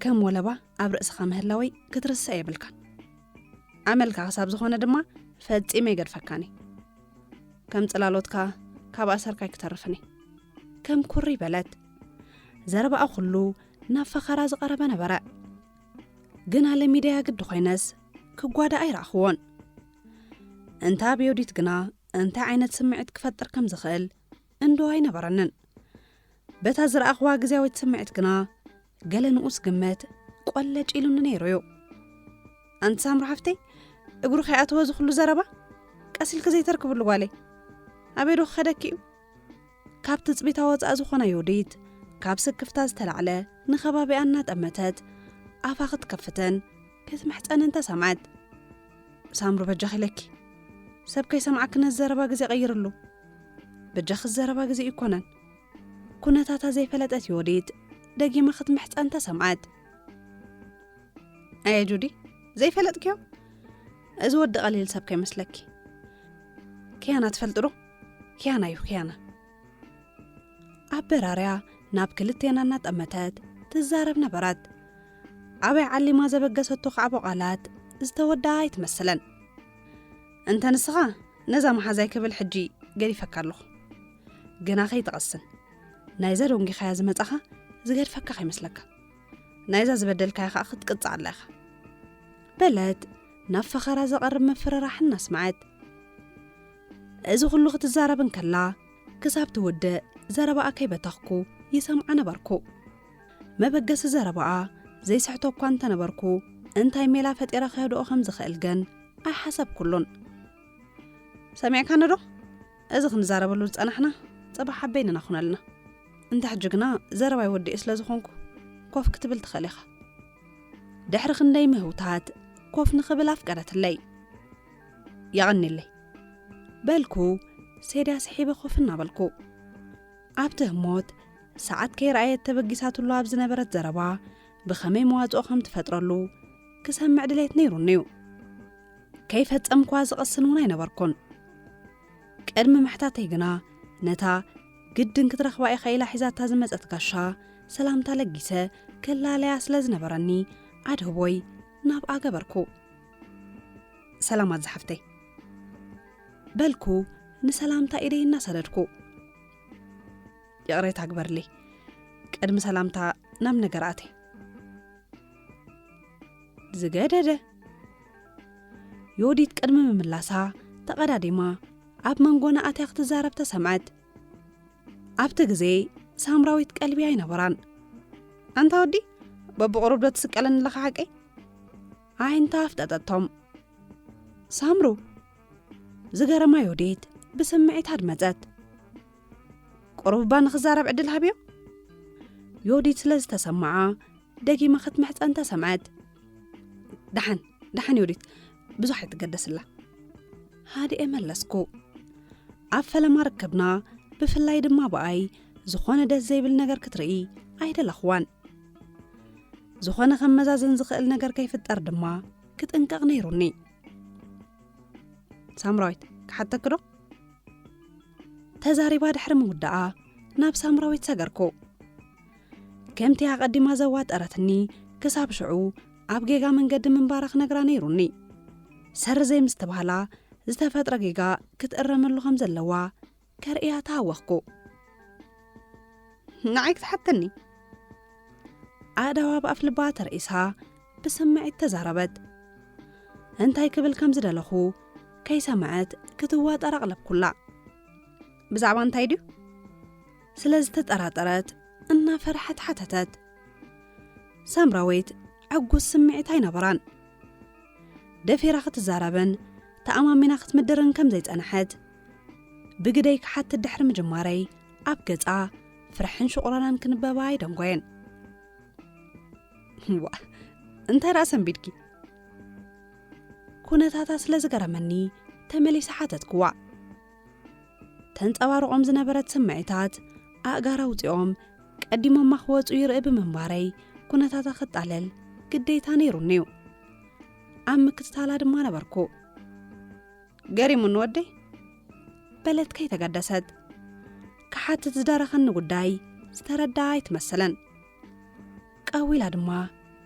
ከም ወለባ ኣብ ርእስኻ ምህላወይ ክትርስዕ የብልካን። ኣመልካ ክሳብ ዝኾነ ድማ ፈጺመ ይገድፈካን እየ። ከም ጽላሎትካ ካብ ኣሰርካ ኣይክተርፍን እየ። ከም ኩሪ በለት። ዘረባኣ ኩሉ ናብ ፈኸራ ዝቐረበ ነበረ። ግና ለሚደያ ግዲ ኮይነስ ክጓዳእ ኣይረኣኽዎን። እንተ ኣብ ዮዲት ግና እንታይ ዓይነት ስምዒት ክፈጥር ከም ዝኽእል እንዶ ኣይነበረንን። በታ ዝረኣኽዋ ግዜያዊት ስምዒት ግና ገለ ንኡስ ግምት ቆለጭ ኢሉኒ ነይሩ እዩ። ኣንቲ ሳምሮ ሓፍተይ፣ እግሩ ከይኣተወ እዚ ኩሉ ዘረባ ቀስ ኢልኪ ዘይተርክብሉ ጓለይ። ኣበይ ዶ ክኸደኪ እዩ? ካብ ትጽቢታ ወጻእ ዝኾና ዮዲት ካብ ስክፍታ ዝተላዕለ ንኸባቢኣ እናጠመተት ኣፋ ክትከፍትን ክትምሕጸንን ተሰምዐት። ሳምሩ በጃኺ ኢለኪ፣ ሰብ ከይሰምዓኪ ነዚ ዘረባ ግዜ ቀይርሉ። በጃኺ እዚ ዘረባ ግዜ ኣይኮነን። ኩነታታ ዘይፈለጠት ዮዲት ደጊማ ክትምሕጸን ተሰምዐት። ኣየ ጁዲ፣ ዘይፈለጥክዮ? እዚ ወዲ ቀሊል ሰብ ከይመስለኪ። ኪያና ትፈልጢ ዶ? ኪያና እዩ፣ ኪያና። ኣበራርያ ናብ ክልቴና እናጠመተት ትዛረብ ነበረት። ኣበይ ዓሊማ ዘበገሰቶ ካዕቦ ቃላት ዝተወድኣ ኣይትመስለን። እንተ ንስኻ ነዛ መሓዛይ ክብል ሕጂ ገዲፈካ ኣለኹ። ግና ከይትቐስን። ናይዛ ደንጒኻያ ዝመጻኻ ዝገድፈካ ከይመስለካ። ናይዛ ዝበደልካያ ኸኣ ክትቅጻዕ ኣላ ኢኻ። በለት ናብ ፈኸራ ዘቐርብ ምፍርራሕ እናስመዐት። እዚ ኩሉ ክትዛረብ እንከላ ክሳብ ትውድእ ዘረባኣ ከይበተኽኩ ይሰምዓ ነበርኩ። መበገሲ ዘረባኣ ዘይስሕቶ እኳ እንተነበርኩ እንታይ ሜላ ፈጢረ ከህድኦ ከም ዝኽእል ግን ኣይሓሰብኩሉን። ሰሚዕካኒ ዶ? እዚ ክንዛረበሉ ዝጸናሕና ጽባሕ ኣብ በይንና ኩነልና። እንተ ሕጂ ግና ዘረባይ ወዲኤ ስለ ዝኾንኩ ኮፍ ክትብል ትኽእል ኢኻ። ድሕሪ ክንደይ ምህውታት ኮፍ ንኽብል ኣፍቀደትለይ። የቐንየለይ በልኩ ሴድያ ስሒበ ኮፍ እናበልኩ። ኣብቲ ህሞት ሰዓት ከይረኣየት ተበጊሳትሉ ኣብ ዝነበረት ዘረባ ብኸመይ መዋጽኦ ከም ትፈጥረሉ ክሰምዕ ድሌት ነይሩኒ እዩ። ከይፈጸምኳ ዝቐስን እውን ኣይነበርኩን። ቅድሚ ምሕታተይ ግና ነታ ግድን ክትረኽባ ኢኻ ኢላ ሒዛታ ዝመጸት ጋሻ ሰላምታ ለጊሰ ክላለያ ስለ ዝነበረኒ ኣድህቦይ ናብኣ ገበርኩ። ሰላማት ዝሓፍተይ በልኩ ንሰላምታ ኢደይ እናሰደድኩ። ይቕሬታ ግበርለይ፣ ቅድሚ ሰላምታ ናብ ነገር ኣትየ። ዝገደደ። ዮዲት ቅድሚ ምምላሳ ተቐዳዲማ ኣብ መንጎና ኣትያ ክትዛረብ ተሰምዐት። ኣብቲ ግዜ ሳምራዊት ቀልቢ ኣይነበራን። ኣንታ ወዲ፣ በብቑሩብ ዶ ትስቀለኒ ኣለኻ ሓቀይ? ኣዒንታ ኣፍጠጠቶም። ሳምሩ፣ ዝገረማ ዮዲት ብስምዒት ኣድመጸት። ቁሩብ እባ ንኽዛረብ ዕድል ሃብዮ። ዮዲት ስለ ዝተሰምዓ ደጊማ ክትምሕጸን ተሰምዐት። ደሓን፣ ደሓን ዮዲት፣ ብዙሕ ኣይትገደስላ። ሃድኤ መለስኩ። ኣብ ፈለማ ርክብና፣ ብፍላይ ድማ ብኣይ፣ ዝኾነ ደስ ዘይብል ነገር ክትርኢ ኣይደለኽዋን። ዝኾነ ከመዛዘን ዝኽእል ነገር ከይፍጠር ድማ ክጥንቀቕ ነይሩኒ። ሳምራዊት፣ ክሓተኪ ዶ? ተዛሪባ ድሕሪ ምውዳኣ ናብ ሳምራዊት ሰገርኩ። ከምቲ ኣቐዲማ ዘዋጠረትኒ ክሳብ ሽዑ ኣብ ጌጋ መንገዲ ምንባራ ክነግራ ነይሩኒ። ሰር ዘይምስትብሃላ ዝተፈጥረ ጌጋ ክትእረመሉ ከም ዘለዋ ከርእያ ተሃወኽኩ። ንዓይ ክትሓተኒ? ኣእዳዋ ኣብ ኣፍ ልባ ተርእሳ ብስምዒት ተዛረበት። እንታይ ክብል ከም ዝደለኹ ከይሰምዐት ክትዋጠር ኣቕለብኩላ። ብዛዕባ እንታይ ድዩ? ስለ ዝተጠራጠረት እናፈርሐት ሓተተት። ሳምራዊት ዕጉስ ስምዒት ኣይነበራን። ደፊራ ክትዛረብን ተኣማሚና ክትምድርን ከም ዘይጸንሐት ብግደይ ክሓትት ድሕሪ ምጅማረይ ኣብ ገጻ ፍርሕን ሽቑረናን ክንበባ ኣይደንጎየን። ዋ፣ እንታይ ደኣ ሰንቢድኪ? ኩነታታ ስለ ዝገረመኒ ተመሊሰ ሓተትክዋ። ተንጸባርቖም ዝነበረት ስምዒታት ኣእጋር ኣውጺኦም ቀዲሞማ ክወጹ ይርኢ ብምንባረይ ኩነታታ ክጣለል ግዴታ ነይሩኒ እዩ። ኣብ ምክትታላ ድማ ነበርኩ። ገሪሙኒ ወደይ፣ በለት ከይተገደሰት። ክሓትት ዝደረኸኒ ጉዳይ ዝተረዳ ኣይትመስልን። ቀዊላ ድማ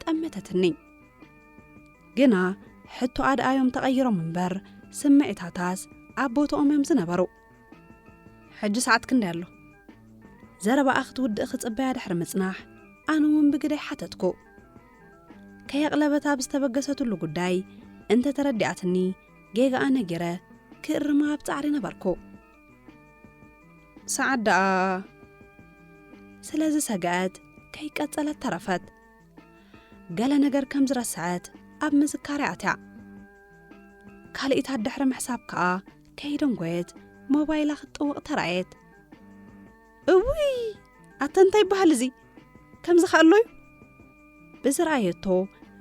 ጠመተትኒ። ግና ሕቶ ኣድኣዮም ተቐይሮም እምበር፣ ስምዒታታስ ኣብ ቦታኦም እዮም ዝነበሩ። ሕጂ ሰዓት ክንደይ ኣሎ? ዘረባኣ ክትውድእ ክጽበያ ድሕሪ ምጽናሕ፣ ኣነ እውን ብግደይ ሓተትኩ። ከየቕለበት ኣብ ዝተበገሰትሉ ጉዳይ እንተ ተረዲኣትኒ፣ ጌጋኣ ነጊረ ክእርማ ኣብ ጻዕሪ ነበርኩ። ሰዓት ደኣ? ስለዚ ሰግኣት ከይቀጸለት ተረፈት። ገለ ነገር ከም ዝረስዐት ኣብ ምዝካር ኣትያ። ካልኢታት ድሕሪ ምሕሳብ ከኣ ከይደንጎየት ሞባይላ ክትጥውቕ ተራእየት። እውይ! ኣተ እንታይ ይበሃል እዚ? ከምዚ ከ ኣሎ እዩ? ብዝረኣየቶ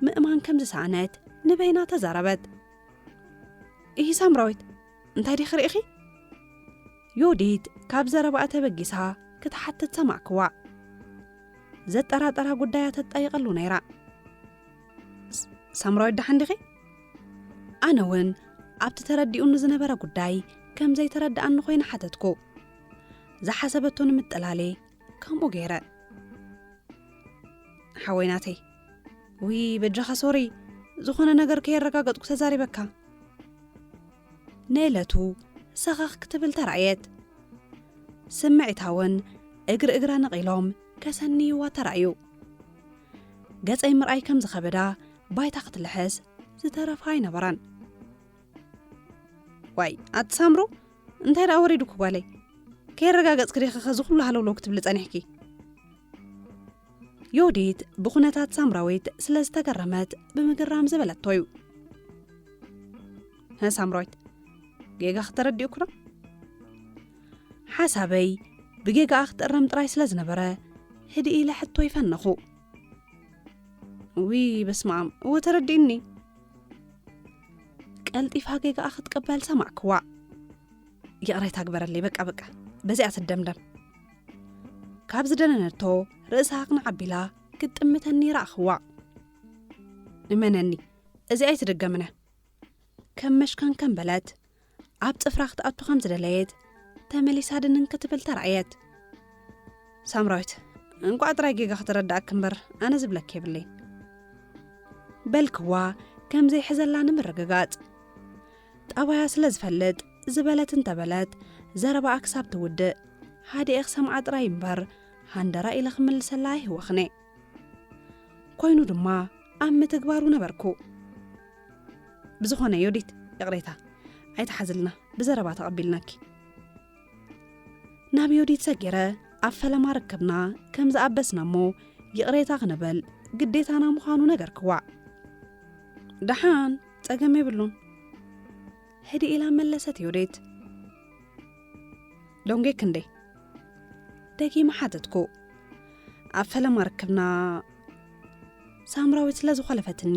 ምእማን ከም ዝሰኣነት ንበይና ተዛረበት። ኢሂ ሳምራዊት፣ እንታይ ዲኺ ርኢኺ? ዮዲት ካብ ዘረባኣ ተበጊሳ ክትሓትት ሰማዕክዋ። ዘጠራጠራ ጉዳያ ተጣይቐሉ ነይራ። "ስ-፣ ሳምራዊት ደሓን ዲኺ?" ኣነ እውን ኣብቲ ተረዲኡኒ ዝነበረ ጉዳይ ከም ዘይተረድኣኒ ኮይነ ሓተትኩ። ዝሓሰበቶ ንምጥላሌ ከምኡ ገይረ። ሓወይ ናተይ፣ ውይ በጃኻ ሶሪ፣ ዝኾነ ነገር ከየረጋገጥኩ ተዛሪበካ። ንእለቱ ሰኸኽ ክትብል ተራእየት። ስምዒታ እውን እግሪ እግራ ነቒሎም ከሰንይዋ ተራእዩ። ገጸይ ምርኣይ ከም ዝኸበዳ ባይታ ክትልሕስ ዝተረፋ ኣይነበራን። "ዋይ ኣቲ ሳምሩ፣ እንታይ ደኣ ወሪዱኪ ጓለይ? ከየረጋገጽኪ ዲኺ ኸዚ ኩሉ ሃለውለው ክትብሊ ጸኒሕኪ?" ዮዲት ብኹነታት ሳምራዊት ስለ ዝተገረመት ብምግራም ዝበለቶ እዩ። "ሀ ሳምራዊት፣ ጌጋ ክተረዲኡኩ ዶ?" ሓሳበይ ብጌጋኣ ክትእረም ጥራይ ስለ ዝነበረ ህድእ ኢለ ሕቶ ይፈነኹ። "ውይ በስመ ኣብ፣ እወ ተረዲእኒ." ቀልጢፋ ጌጋኣ ክትቅበል ሰማዕክዋ። "ይቕሬታ ግበረለይ፣ በቃ በቃ፣ በዚኣ ትደምደም." ካብ ዝደነነቶ ርእሳ ኣቕንዕ ኣቢላ ክትጥምተኒ ረኣኽዋ። "እመነኒ፣ እዚ ኣይትድገምን እያ." ከም መሽካን ከም በለት፣ ኣብ ጽፍራ ክትኣቱ ከም ዝደለየት ተመሊሳ ድንን ክትብል ተራእየት። "ሳምራዊት፣ እንቋዕ ጥራይ ጌጋ ከተረድኣኪ እምበር ኣነ ዝብለኪ የብለይን" በልክዋ ከም ዘይሕዘላ ንምርግጋጽ። ጠባያ ስለ ዝፈልጥ ዝበለት እንተበለት ዘረባኣ ክሳብ ትውድእ ሃዲኤ ክሰምዓ ጥራይ እምበር ሃንደራ ኢለ ክምልሰላ ኣይህወኽነ። ኮይኑ ድማ ኣብ ምትግባሩ ነበርኩ። "ብዝኾነ ዮዲት፣ ይቕሬታ፣ ኣይትሓዝልና፣ ብዘረባ ተቐቢልናኪ." ናብ ዮዲት ሰጊረ ኣብ ፈለማ ርክብና ከም ዝኣበስና እሞ ይቕሬታ ክንብል ግዴታና ምዃኑ ነገርክዋ። "ደሓን፣ ጸገም የብሉን" ህድእ ኢላ መለሰት ዮዲት። "ደንጎየኪ እንዴ?" ደጊመ ሓተትኩ። ኣብ ፈለማ ርክብና ሳምራዊት ስለ ዝኾለፈትኒ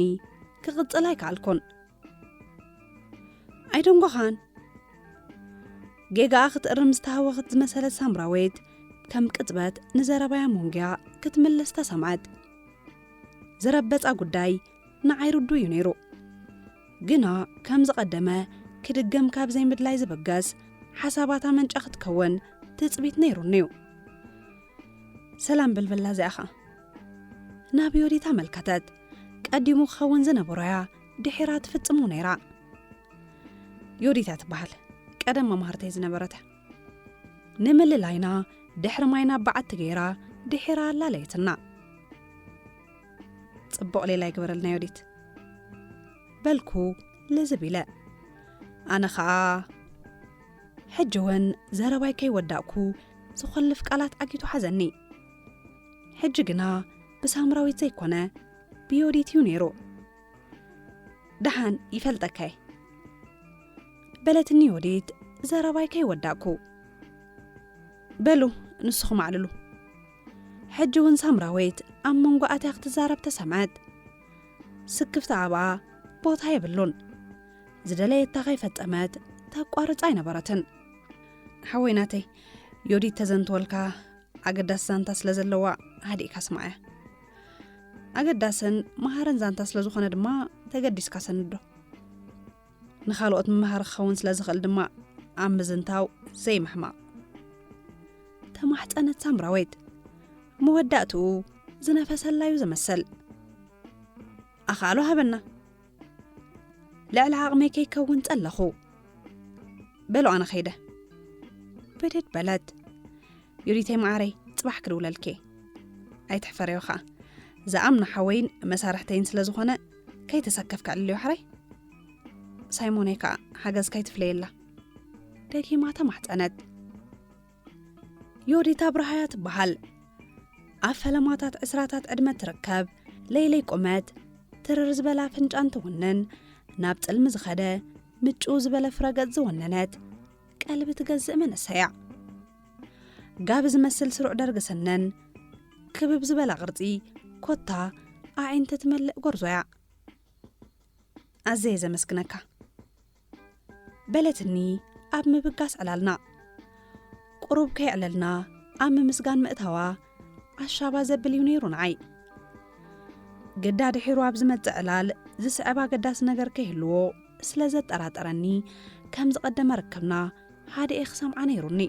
ክቕጽል ኣይከኣልኩን። "ኣይደንጎኻን?" ጌጋኣ ክትእርም ዝተሃወኸት ዝመሰለት ሳምራዊት ከም ቅጽበት ንዘረባያ ሞንግያ ክትምልስ ተሰምዐት። ዝረበጻ ጉዳይ ንዓይ ርዱ እዩ ነይሩ። ግና ከም ዝቐደመ ክድገም ካብ ዘይምድላይ ዝበገስ ሓሳባታ መንጫ ክትከውን ትጽቢት ነይሩኒ እዩ። "ሰላም በልበላ እዚኣ ኸኣ" ናብ ዮዲት ኣመልከተት። ቀዲሙ ክኸውን ዝነበሮያ ድሒራ ትፍጽሞ ነይራ። ዮዲት እያ ትበሃል። ቀደም መማህርተይ ዝነበረት እያ። ንምልላይና ድሕሪ ማይ ናብ በዓቲ ገይራ ድሒራ ኣላለየትና። "ጽቡቕ ሌላ ይግበረልና ዮዲት" በልኩ ልዝብ ኢለ። ኣነ ኸኣ ሕጂ እውን ዘረባይ ከይወዳእኩ ዝኾልፍ ቃላት ዓጊቱ ሓዘኒ። ሕጂ ግና ብሳምራዊት ዘይኮነ ብዮዲት እዩ ነይሩ። "ደሓን ይፈልጠካ እየ" በለትኒ ዮዲት ዘረባይ ከይወዳእኩ። "በሉ ንስኹም ኣዕልሉ" ሕጂ እውን ሳምራዊት ኣብ መንጎ ኣትያ ክትዛረብ ተሰምዐት። ስክፍታ ኣብኣ ቦታ የብሉን። ዝደለየታ ከይፈጸመት ተቋርጽ ኣይነበረትን። ሓወይ ናተይ፣ ዮዲት ተዘንትወልካ ኣገዳሲ ዛንታ ስለ ዘለዋ ሃዲእካ ስምዓያ። ኣገዳስን መሃርን ዛንታ ስለ ዝኾነ ድማ ተገዲስካ ሰንዶ። ንኻልኦት መምሃሪ ክኸውን ስለ ዝኽእል ድማ ኣብ ምዝንታው ዘይምሕማቕ። ተማሕጸነት ሳምራዊት። መወዳእትኡ ዝነፈሰላዩ ዝመስል። ኣኻሎ ሃበና። ልዕሊ ዓቕመይ ከይከውን ጸለኹ። በሉ ኣነ ኸይደ። ብድድ በለት። ዮዲተይ መዓረይ፣ ጽባሕ ክድውለልኪ። ኣይትሕፈርዮ ኸኣ። ዝኣምኖ ሓወይን መሳርሕተይን ስለ ዝኾነ ከይተሰከፍካ ዕልልዮ ሕራይ። ሳይሞነይ ከኣ ሓገዝካ ኣይትፍለየላ። ደጊማ ተማሕጸነት። ዮዲት ኣብርሃያ ትበሃል። ኣብ ፈለማታት ዕስራታት ዕድመ ትርከብ፣ ለይለይ ቁመት፣ ትርር ዝበለ ኣፍንጫ እንትውንን፣ ናብ ጽልሚ ዝኸደ፣ ምጭው ዝበለ ፍረገጽ ዝወነነት፣ ቀልቢ ትገዝእ መንእሰያ። ጋብ ዝመስል ስሩዕ ደርጊ ስነን፣ ክብብ ዝበለ ቅርጺ፣ ኮታ ኣዒንቲ ትመልእ ጎርዞያ። ኣዘየ ዘመስግነካ። በለትኒ ኣብ ምብጋስ ዕላልና። ቁሩብ ከየዕለልና ኣብ ምምስጋን ምእታዋ ኣሻባ ዘብል እዩ ነይሩ ንዓይ። ግዳ ድሒሩ ኣብ ዝመጽእ ዕላል ዝስዕብ ኣገዳሲ ነገር ከይህልዎ ስለ ዘጠራጠረኒ፣ ከም ዝቐደመ ርክብና ሃዲኤ ክሰምዓ ነይሩኒ።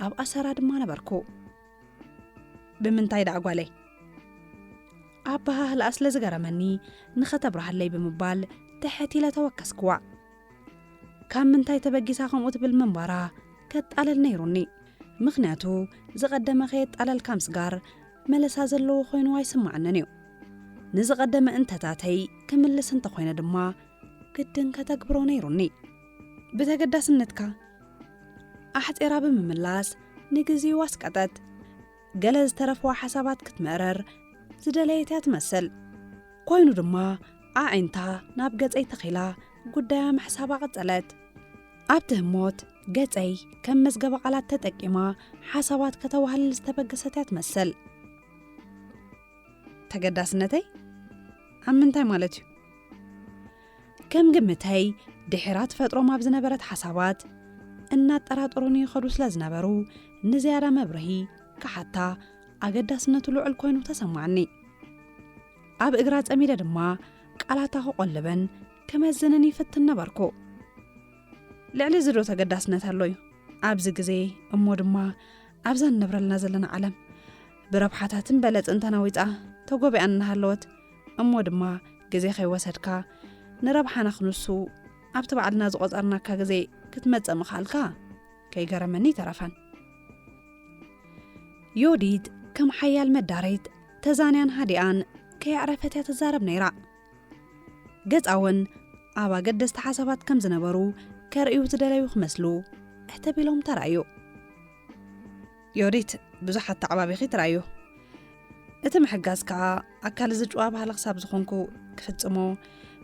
ኣብ ኣሰራ ድማ ነበርኩ። ብምንታይ ደኣ ጓለይ? ኣበሃህላኣ ስለ ዝገረመኒ ንኸተብርሃለይ ብምባል ትሕት ኢለ ተወከስክዋ። ካብ ምንታይ ተበጊሳ ከምኡ ትብል ምንባራ ከጣልል ነይሩኒ። ምኽንያቱ ዝቐደመ ከየጣለልካ ምስጋር መለሳ ዘለዎ ኮይኑ ኣይስምዓንን እዩ። ንዝቐደመ እንተታተይ ክምልስ እንተኾይነ ድማ ግድን ከተግብሮ ነይሩኒ። ብተገዳስነትካ ኣሕጺራ ብምምላስ ንግዜኡ ኣስቀጠት። ገለ ዝተረፍዋ ሓሳባት ክትምእረር ዝደለየት እያ ትመስል። ኮይኑ ድማ ኣዒንታ ናብ ገጸይ ተኺላ ጉዳያ ምሕሳባ ቀጸለት። ኣብቲ ህሞት ገጸይ ከም መዝገበ ቃላት ተጠቂማ ሓሳባት ከተዋህልል ዝተበገሰት እያ ትመስል። ተገዳስነተይ ኣብ ምንታይ ማለት እዩ? ከም ግምተይ ድሒራ ትፈጥሮም ኣብ ዝነበረት ሓሳባት እናጠራጠሩኒ ይኸዱ ስለ ዝነበሩ ንዝያዳ መብርሂ ክሓታ ኣገዳስነቱ ልዑል ኮይኑ ተሰማዓኒ። ኣብ እግራ ጸሚደ ድማ ቃላታ ክቆልብን ክመዝንን ይፍትን ነበርኩ። ልዕሊ እዚ ዶ ተገዳስነት ኣሎ እዩ? ኣብዚ ግዜ እሞ ድማ ኣብዛ እንነብረልና ዘለና ዓለም ብረብሓታትን በለጽን ተናዊጻ ተጎቢኣን እናሃለወት እሞ ድማ ግዜ ከይወሰድካ ንረብሓና ክንሱ ኣብቲ ባዕልና ዝቆጸርናካ ግዜ ክትመጽእ ምኽኣልካ ከይገረመኒ ኣይተረፈን። ዮዲት ከም ሓያል መዳሪት ተዛንያን ሃዲኣን ከየዕረፈት እያ ትዛረብ ነይራ። ገጻ እውን ኣብ ኣገደስቲ ሓሳባት ከም ዝነበሩ ከርእዩ ዝደለዩ ክመስሉ እሕተቢሎም ተራእዩ። ዮዲት፣ ብዙሕ ኣተዓባቢኺ ትራእዩ። እቲ ምሕጋዝ ከኣ ኣካል እዚ ጭዋ ባህሊ ክሳብ ዝኾንኩ ክፍጽሞ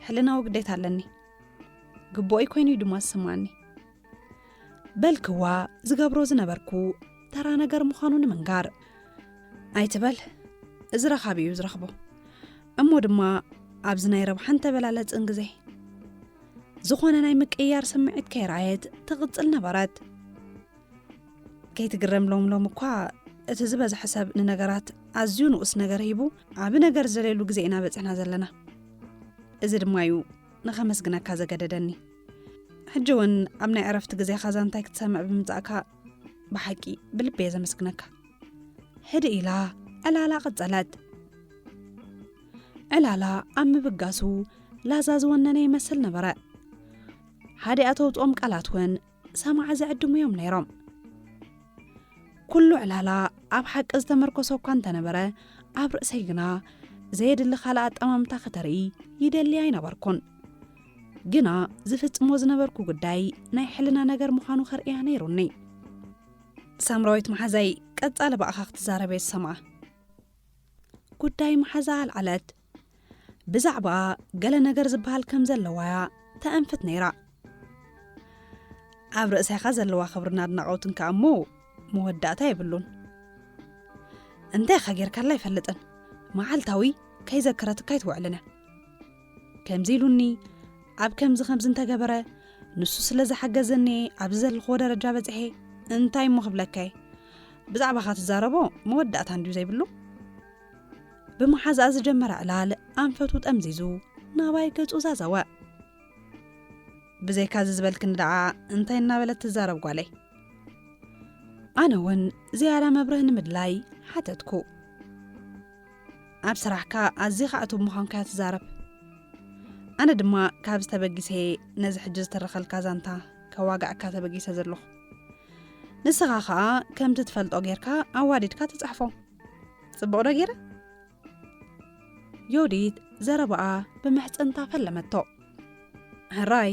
ሕልናዊ ግዴታ ኣለኒ። ግቡኦይ ኮይኑ እዩ ድማ ዝስማኒ። በልክዋ ዝገብሮ ዝነበርኩ ተራ ነገር ምዃኑ ንምንጋር። ኣይትበል፣ እዚ ረኻቢ እዩ ዝረኽቦ። እሞ ድማ ኣብዚ ናይ ረብሓን ተበላለጽን ግዜ ዝኾነ ናይ ምቅይያር ስምዒት ከይረኣየት ትቕጽል ነበረት። ከይትግረም ሎም ሎም እኳ እቲ ዝበዝሐ ሰብ ንነገራት ኣዝዩ ንኡስ ነገር ሂቡ ዓቢ ነገር ዝደልየሉ ግዜ ኢና በጺሕና ዘለና። እዚ ድማ እዩ ንኸመስግነካ ዘገደደኒ። ሕጂ እውን ኣብ ናይ ዕረፍቲ ግዜኻ ዛንታይ ክትሰምዕ ብምምጻእካ ብሓቂ ብልቢ እየ ዘመስግነካ። ህድእ ኢላ ዕላላ ቀጸለት። ዕላላ ኣብ ምብጋሱ ላዛ ዝወነነ ይመስል ነበረ። ሓደ ኣተውፅኦም ቃላት እውን ሰማዓ ዝዕድሙ እዮም ነይሮም። ኩሉ ዕላላ ኣብ ሓቂ ዝተመርኮሰ እኳ እንተነበረ፣ ኣብ ርእሰይ ግና ዘየድሊ ካልእ ኣጠማምታ ከተርኢ ይደሊ ኣይነበርኩን። ግና ዝፍጽሞ ዝነበርኩ ጉዳይ ናይ ሕልና ነገር ምዃኑ ከርእያ ነይሩኒ። ሳምራዊት መሓዛይ ቀጻሊ ብኣኻ ክትዛረብ እየ ዝሰምዓ። ጉዳይ መሓዛ ኣልዓለት። ብዛዕባ ገለ ነገር ዝበሃል ከም ዘለዋ እያ ተኣንፍት ነይራ። ኣብ ርእሰኻ ዘለዋ ክብርን ኣድናቖትን ከኣ እሞ መወዳእታ የብሉን። እንታይ ኢኻ ጌርካላ ኣይፈልጥን። መዓልታዊ ከይዘከረትካ ኣይትውዕልን እያ። ከምዚ ኢሉኒ፣ ኣብ ከምዚ ከምዚ እንተገበረ፣ ንሱ ስለ ዝሓገዘኒ ኣብዚ ዘለኽዎ ደረጃ በጺሐ፣ እንታይ እሞ ክብለካ እየ? ብዛዕባኻ ትዛረቦ መወዳእታ እንድዩ ዘይብሉ? ብመሓዛኣ ዝጀመረ ዕላል ኣንፈቱ ጠምዚዙ ናባይ ገጹ ዛዘወ። ብዘይካዚ ዝበልክኒ ደኣ እንታይ እናበለት ትዛረብ ጓለይ? ኣነ እውን ዝያዳ መብርህ ንምድላይ ሓተትኩ። ኣብ ስራሕካ ኣዚኻ ዕቱብ ምዃንካ እያ ትዛረብ። ኣነ ድማ ካብዚ ተበጊሰ ነዚ ሕጂ ዝተረኸልካ ዛንታ ከዋግዐካ ተበጊሰ ዘለኹ። ንስኻ ኸኣ ከምቲ ትፈልጦ ጌርካ ኣዋዲድካ ትጽሕፎ። ጽቡቕ ዶ ጌረ? ዮዲት ዘረባኣ ብምሕጽንታ ፈለመቶ። ሕራይ፣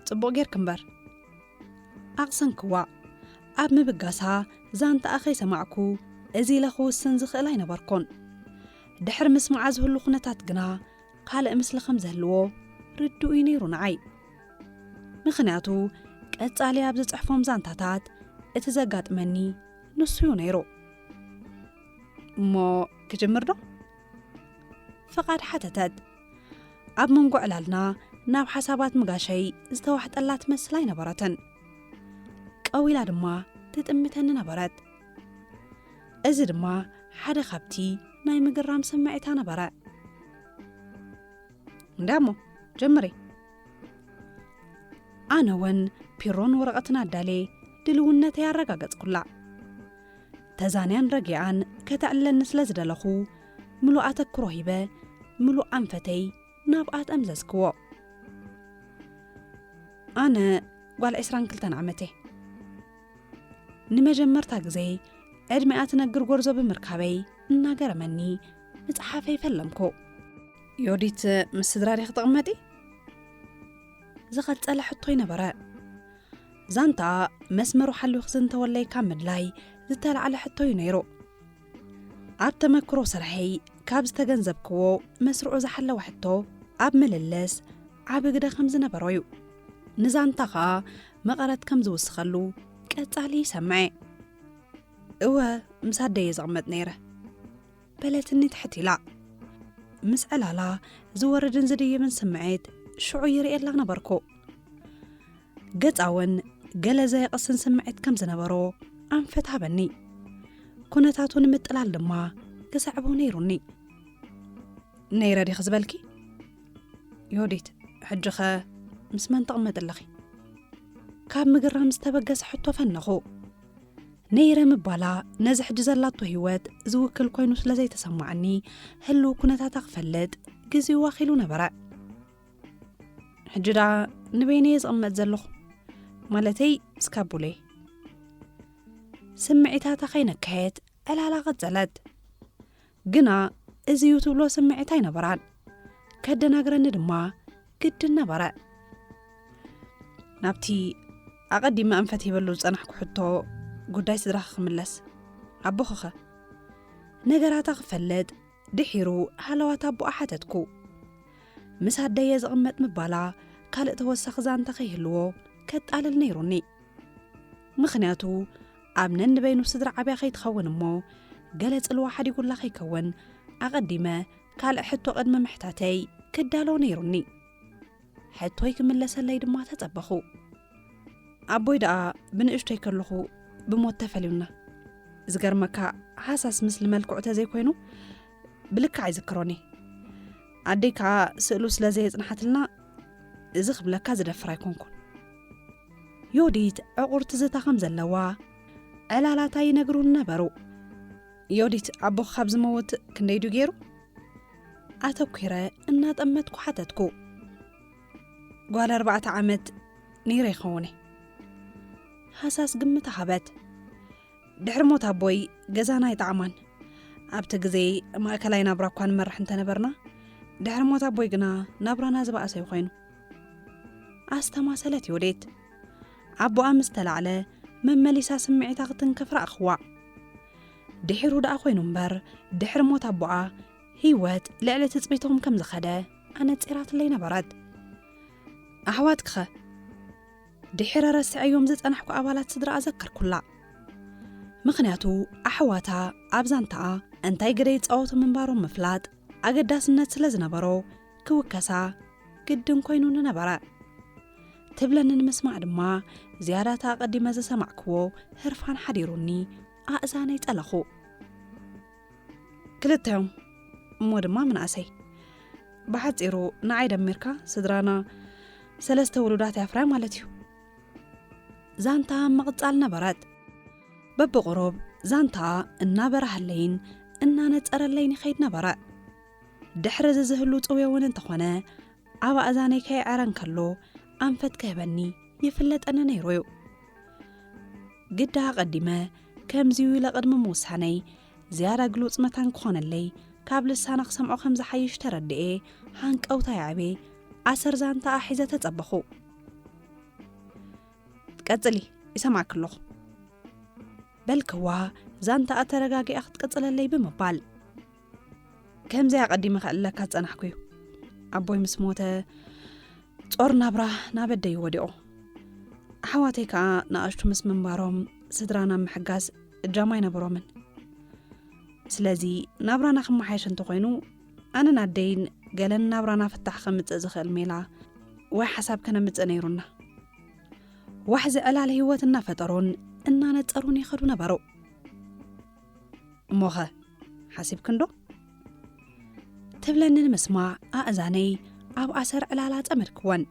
ጽቡቕ ጌርክ እምበር። ኣቕሰንክዋ። ኣብ ምብጋሳ ዛንታኣ ከይሰማዕኩ እዚ ኢለ ክውስን ዝኽእል ኣይነበርኩን። ድሕሪ ምስማዓ ዝህሉ ኩነታት ግና ካልእ ምስሊ ከም ዘህልዎ ርዱእ እዩ ነይሩ ንዓይ። ምኽንያቱ ቀጻሊ ኣብ ዝጽሕፎም ዛንታታት እቲ ዘጋጥመኒ ንሱ እዩ ነይሩ። እሞ ክጅምር ዶ? ፍቓድ ሓተተት። ኣብ መንጎ ዕላልና ናብ ሓሳባት ምጋሸይ ዝተዋሕጠላ ትመስል ኣይነበረትን። ቀዊላ ድማ ትጥምተኒ ነበረት። እዚ ድማ ሓደ ካብቲ ናይ ምግራም ስምዒታ ነበረ። እንዳ እሞ ጀምሪ። ኣነ እውን ፒሮን ወረቐትን ኣዳልየ ድልውነተይ ኣረጋገጽኩላ። ተዛንያን ረጊኣን ከተዕልለኒ ስለ ዝደለኹ፣ ምሉእ ኣተክሮ ሂበ፣ ምሉእ ኣንፈተይ ናብኣ ጠምዘዝክዎ። ኣነ ጓል ዕስራን ክልተን ዓመት እየ። ንመጀመርታ ግዜ ዕድሚኣ ትነግር ጎርዞ ብምርካበይ እናገረመኒ ምጽሓፈይ ፈለምኩ። ዮዲት ምስ ስድራ ዲኺ ትቕመጢ? ዝቐጸለ ሕቶይ ነበረ። ዛንታ መስመሩ ሓልዩ ክዝንተወለይ ካብ ምድላይ ዝተላዕለ ሕቶ እዩ ነይሩ። ኣብ ተመክሮ ስርሐይ ካብ ዝተገንዘብክዎ መስርዑ ዝሓለወ ሕቶ ኣብ ምልልስ ዓቢ ግደ ከም ዝነበሮ እዩ። ንዛንታ ኸኣ መቐረት ከም ዝውስኸሉ ቀጻሊ ይሰምዐ። እወ፣ ምስ ኣደየ ዝቕመጥ ነይረ። በለትኒ ትሕት ኢላ። ምስ ዕላላ ዝወርድን ዝድይብን ስምዒት ሽዑ ይርእየላ ነበርኩ። ገጻ እውን ገለ ዘየቕስን ስምዒት ከም ዝነበሮ ኣንፈት ሃበኒ። ኩነታቱ ንምጥላል ድማ ክሰዕቦ ነይሩኒ። ነይረ ዲኺ ዝበልኪ? ዮዲት፣ ሕጂኸ ምስ መን ትቕመጢ ኣለኺ? ካብ ምግራም ዝተበገሰ ሕቶ ፈነኹ። ነይረ ምባላ ነዚ ሕጂ ዘላቶ ህይወት ዝውክል ኮይኑ ስለ ዘይተሰማዓኒ፣ ህልው ኩነታታ ክፈልጥ ግዜኡ ዋኺሉ ነበረ። ሕጂ ደኣ ንበይነየ ዝቕመጥ ዘለኹ፣ ማለተይ ምስ ካቡለይ። ስምዒታታ ከይነከየት ዕላላ ቀጸለት። ግና እዚ እዩ ትብሎ ስምዒት ኣይነበራን። ከደናግረኒ ድማ ግድን ነበረ። ናብቲ ኣቐዲመ ኣንፈት ሂበሉ ዝጸናሕኩ ሕቶ ጉዳይ ስድራኺ ክምለስ። ኣቦኺኸ? ነገራታ ክፈልጥ ድሒሩ ሃለዋት ኣቦኣ ሓተትኩ። ምስ ኣደየ ዝቕመጥ ምባላ ካልእ ተወሳኺ ዛንታ ከይህልዎ ከጣልል ነይሩኒ። ምኽንያቱ ኣብ ነንበይኑ ስድራ ዓብያ ከይትኸውን እሞ ገለ ጽልዋ ሓዲጉላ ከይከውን ኣቐዲመ ካልእ ሕቶ ቅድሚ ምሕታተይ ክዳሎ ነይሩኒ። ሕቶይ ክምለሰለይ ድማ ተጸበኹ። ኣቦይ ደኣ ብንእሽቶይ ከለኹ ብሞት ተፈልዩና። ዝገርመካ ሃሳስ ምስሊ መልክዑ ተዘይኮይኑ ብልክዕ ኣይዝክሮን እየ። ኣደይ ከኣ ስእሉ ስለ ዘየጽንሓትልና እዚ ክብለካ ዝደፍር ኣይኮንኩን። ዮዲት ዕቑር ትዝታ ከም ዘለዋ ዕላላታ ይነግሩኒ ነበሩ። ዮዲት ኣቦኺ ካብ ዝመውት ክንደይ ድዩ ገይሩ? ኣተኲረ እናጠመትኩ ሓተትኩ። ጓል ኣርባዕተ ዓመት ነይረ ይኸውን እየ። ሃሳስ ግምት ሃበት። ድሕሪ ሞት ኣቦይ ገዛና ኣይጠዓማን። ኣብቲ ግዜ ማእከላይ ናብራ እኳ ንመርሕ እንተነበርና፣ ድሕሪ ሞት ኣቦይ ግና ናብራና ዝበኣሰ እዩ ኮይኑ። ኣስተማሰለት ዮዴት። ኣቦኣ ምስ ተላዕለ መመሊሳ ስምዒታ ክትንክፍ ረኣኽዋ። ድሒሩ ደኣ ኮይኑ እምበር፣ ድሕሪ ሞት ኣቦኣ ህይወት ልዕሊ ትጽቢቶም ከም ዝኸደ ኣነጺራትለይ ነበረት። ኣሕዋትክኸ? ድሒረ ረሲዐዮም ዝጸናሕኩ ኣባላት ስድራኣ ዘከርኩላ። ምኽንያቱ ኣሕዋታ ኣብ ዛንታኣ እንታይ ግደ ይጻወቱ ምንባሮም ምፍላጥ ኣገዳስነት ስለ ዝነበሮ ክውከሳ ግድን ኮይኑኒ ነበረ። ትብለኒ ንምስማዕ ድማ ዝያዳታ ኣቐዲመ ዝሰማዕክዎ ህርፋን ሓዲሩኒ ኣእዛነይ ጸለኹ። ክልተዮም እሞ ድማ ምንኣሰይ። ብሓጺሩ ንዓይ ደሚርካ ስድራና ሰለስተ ውሉዳት እያ ኣፍርያ ማለት እዩ። ዛንታ ምቕጻል ነበረት። በብቕሩብ ዛንታ እናበራሃለይን እናነጸረለይን ይኸይድ ነበረ። ድሕሪ እዚ ዝህሉ ጽውዮ እውን እንተኾነ፣ ኣብ ኣእዛነይ ከይዐረ እንከሎ ኣንፈት ክህበኒ ይፍለጠኒ ነይሩ እዩ። ግዳ ኣቐዲመ ከምዚ'ዩ ኢለ ቅድሚ ምውሳነይ፣ ዝያዳ ግሉጽ መታን ክኾነለይ፣ ካብ ልሳና ክሰምዖ ከም ዝሓይሽ ተረድኤ፣ ሃንቀውታ የዕቤ፣ ኣሰር ዛንታኣ ሒዘ ተጸበኹ። ቀጽሊ፣ ይሰማዕኪ ኣለኹ። በልክዋ፣ ዛንታኣ ተረጋጊኣ ክትቅጽለለይ ብምባል። ከምዚ ኣቐዲመ ከዕልለካ ዝጸናሕኩ እዩ። ኣቦይ ምስ ሞተ፣ ጾር ናብራ ናብ ኣደይ ወዲቑ። ኣሕዋተይ ከኣ ንኣሽቱ ምስ ምንባሮም፣ ስድራና ምሕጋዝ እጃም ኣይነበሮምን። ስለዚ፣ ናብራና ክመሓየሽ እንተኾይኑ፣ ኣነን ኣደይን ገለን ናብራና ፍታሕ ከምጽእ ዝኽእል ሜላ ወይ ሓሳብ ከነምጽእ ነይሩና። ዋሕዚ ዕላል ህይወት እናፈጠሩን እናነጸሩን ይኸዱ ነበሩ። እሞኸ፣ ሓሲብክንዶ? ትብለኒ ንምስማዕ ኣእዛነይ ኣብ ኣሰር ዕላላ ጸመድክወን።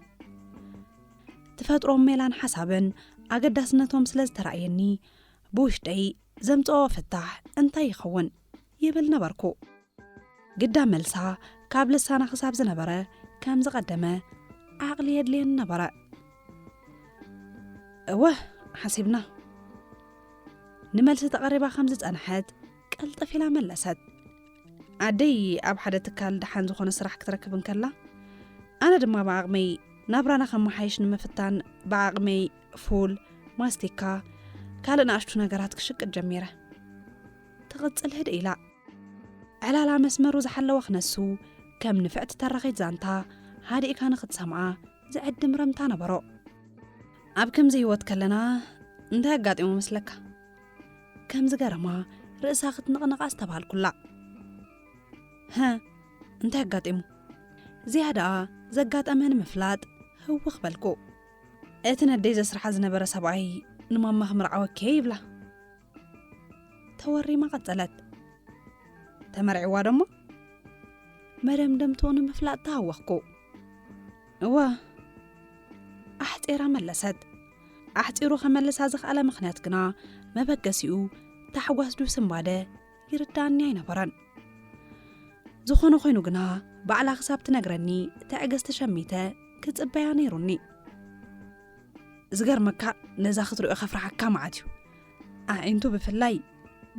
ተፈጥሮም ሜላን ሓሳብን ኣገዳስነቶም ስለ ዝተራእየኒ፣ ብውሽጠይ ዘምጽኦ ፍታሕ እንታይ ይኸውን ይብል ነበርኩ። ግዳ መልሳ ካብ ልሳና ክሳብ ዝነበረ ከም ዝቐደመ ዓቕሊ የድልየኒ ነበረ። እወ፣ ሓሲብና። ንመልሲ ተቐሪባ ከም ዝጸንሐት ቅልጥፍ ኢላ መለሰት። ኣደይ ኣብ ሓደ ትካል ደሓን ዝኾነ ስራሕ ክትረክብ እንከላ፣ ኣነ ድማ ብዓቕመይ ናብራና ከመሓይሽ ንምፍታን ብዓቕመይ ፉል፣ ማስቲካ፣ ካልእ ንኣሽቱ ነገራት ክሽቅጥ ጀሚረ። ትቕጽል ህድእ ኢላ። ዕላላ መስመሩ ዝሓለወ ክነሱ፣ ከም ንፍዕቲ ተራኺት ዛንታ ሃዲእካ ንኽትሰምዓ ዝዕድም ረምታ ነበሮ። ኣብ ከምዚ ህይወት ከለና እንታይ ኣጋጢሙ መስለካ? ከም ዝገረማ ርእሳ ክትንቕንቕ ኣስተብሃልኩላ። "ሀ፣ እንታይ ኣጋጢሙ?" ዝያዳ ዘጋጠመ ንምፍላጥ ህውኽ በልኩ። "እቲ ነደይ ዘስርሓ ዝነበረ ሰብኣይ ንማማ ክምርዓወኪ እየ" ይብላ። ተወሪማ ቀጸለት። "ተመርዒዋ ደሞ?" መደምደምትኡ ንምፍላጥ ተሃወኽኩ። "እወ" ኣሕጺራ መለሰት። ኣሕጺሩ ከመልሳ ዝኸኣለ ምኽንያት ግና መበገሲኡ ታሕጓስ ድዩ ስንባደ ይርድኣኒ ኣይነበረን። ዝኾነ ኮይኑ ግና ባዕላ ክሳብ ትነግረኒ ትዕግስቲ ሸሚተ ክጽበያ ነይሩኒ። ዝገርመካ ነዛ ክትሪኦ ከፍርሓካ መዓት እዩ። ኣዒንቱ ብፍላይ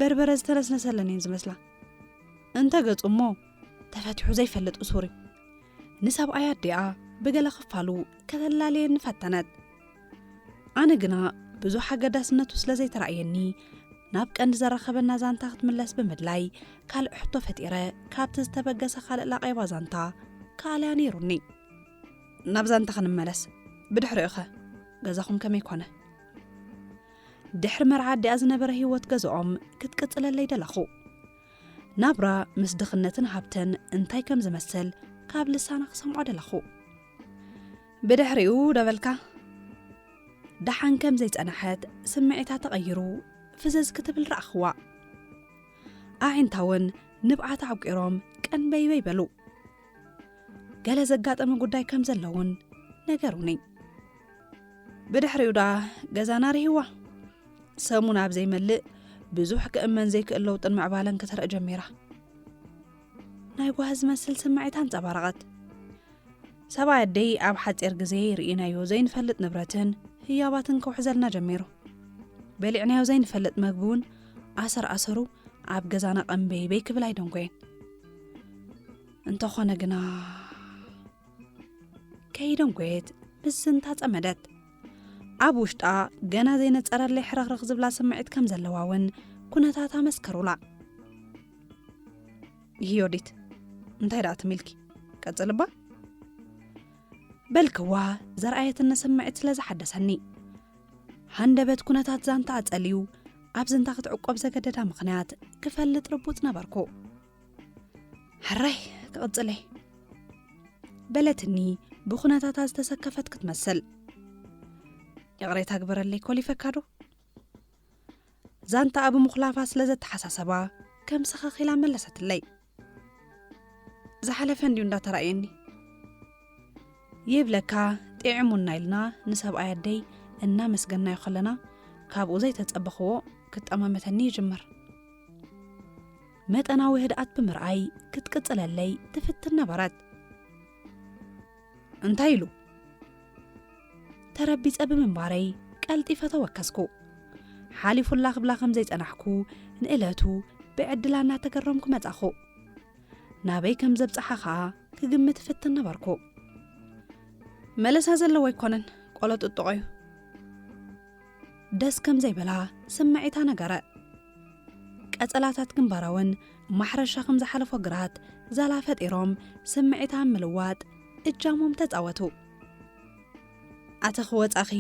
በርበረ ዝተነስነሰለን እየን ዝመስላ። እንተ ገጹ እሞ ተፈቲሑ ዘይፈልጥ እሱር እዩ። ንሰብኣይ ኣዲኣ ብገለ ክፋሉ ከተላልየኒ ፈተነት። ኣነ ግና ብዙሕ ኣገዳስነቱ ስለ ዘይተራእየኒ ናብ ቀንዲ ዘራኸበና ዛንታ ክትምለስ ብምድላይ ካልእ ሕቶ ፈጢረ ካብቲ ዝተበገሰ ካልእ ላቄባ ዛንታ ክኣልያ ነይሩኒ። ናብ ዛንታ ክንመለስ። ብድሕሪኡኸ ገዛኹም ከመይ ኮነ? ድሕሪ መርዓ ኣዲኣ ዝነበረ ህይወት ገዝኦም ክትቅጽለለይ ደለኹ። ናብራ ምስ ድኽነትን ሃብተን እንታይ ከም ዝመስል ካብ ልሳና ክሰምዖ ደለኹ። ብድሕሪኡ ደበልካ? ደሓን ከም ዘይጸንሐት ስምዒታ ተቐይሩ ፍዝዝ ክትብል ረኣኽዋ። ኣዒንታ እውን ንብዓት ዓቂሮም ቀንበይበይ በሉ። ገለ ዘጋጠመ ጉዳይ ከም ዘለውን ነገሩኒ። ብድሕሪኡ ደኣ ገዛና ርህይዋ። ሰሙን ኣብ ዘይመልእ ብዙሕ ክእመን ዘይክእል ለውጥን ምዕባለን ከተርኢ ጀሚራ። ናይ ጓህ ዝመስል ስምዒት ኣንጸባረቐት። ሰብኣይ ኣደይ ኣብ ሓጺር ግዜ ርኢናዮ ዘይንፈልጥ ንብረትን ህያባትን ከውሕዘልና ጀሚሩ። በሊዕናዮ ዘይንፈልጥ መግቢ እውን ኣሰር ኣሰሩ ኣብ ገዛና ቀንበይበይ ክብል ኣይደንጎየን። እንተኾነ ግና ከይደንጎየት ምስ ዝንታ ጸመደት። ኣብ ውሽጣ ገና ዘይነጸረለይ ሕርኽርኽ ዝብላ ስምዒት ከም ዘለዋ እውን ኩነታታ መስከሩላ። ይህዮዲት፣ እንታይ ደኣ ትም ኢልኪ? ቀጽልባ። በልክዋ፣ ዘርኣየትኒ ስምዒት ስለ ዝሓደሰኒ። ሃንደበት ኩነታት ዛንታ ኣጸልዩ፣ ኣብ ዝንታ ክትዕቆብ ዘገደዳ ምኽንያት ክፈልጥ ርቡጽ ነበርኩ። ሕራይ፣ ክቕጽል እየ። በለትኒ ብኹነታታ ዝተሰከፈት ክትመስል። ይቕሬታ ግበረለይ፣ ኮሊፈካ ዶ? ዛንታኣ ብምኹላፋ ስለ ዘተሓሳሰባ ከም ሰኸኽ ኢላ መለሰትለይ። ዝሓለፈ እንድዩ እንዳተራእየኒ። ይብለካ ጥዒሙና ኢልና ንሰብኣይ ኣደይ እናመስገናዮ ከለና፣ ካብኡ ዘይተጸበኽዎ ክጠማመተኒ ይጅምር። መጠናዊ ህድኣት ብምርኣይ ክትቅጽለለይ ትፍትን ነበረት። እንታይ ኢሉ? ተረቢጸ ብምንባረይ ቀልጢፈ ተወከስኩ። ሓሊፉላ ክብላ ከም ዘይጸናሕኩ ንእለቱ ብዕድላ እናተገረምኩ መጻኹ። ናበይ ከም ዘብጽሓ ኸኣ ክግምት እፍትን ነበርኩ። መለሳ ዘለዎ ኣይኮነን፣ ቆሎ ጥጥቖ እዩ። ደስ ከም ዘይበላ ስምዒታ ነገረ። ቀጸላታት ግንባራ እውን ማሕረሻ ከም ዝሓለፎ ግራት ዛላ ፈጢሮም ስምዒታ ኣብ ምልዋጥ እጃሞም ተጻወቱ። ኣተኺ ወጻኺ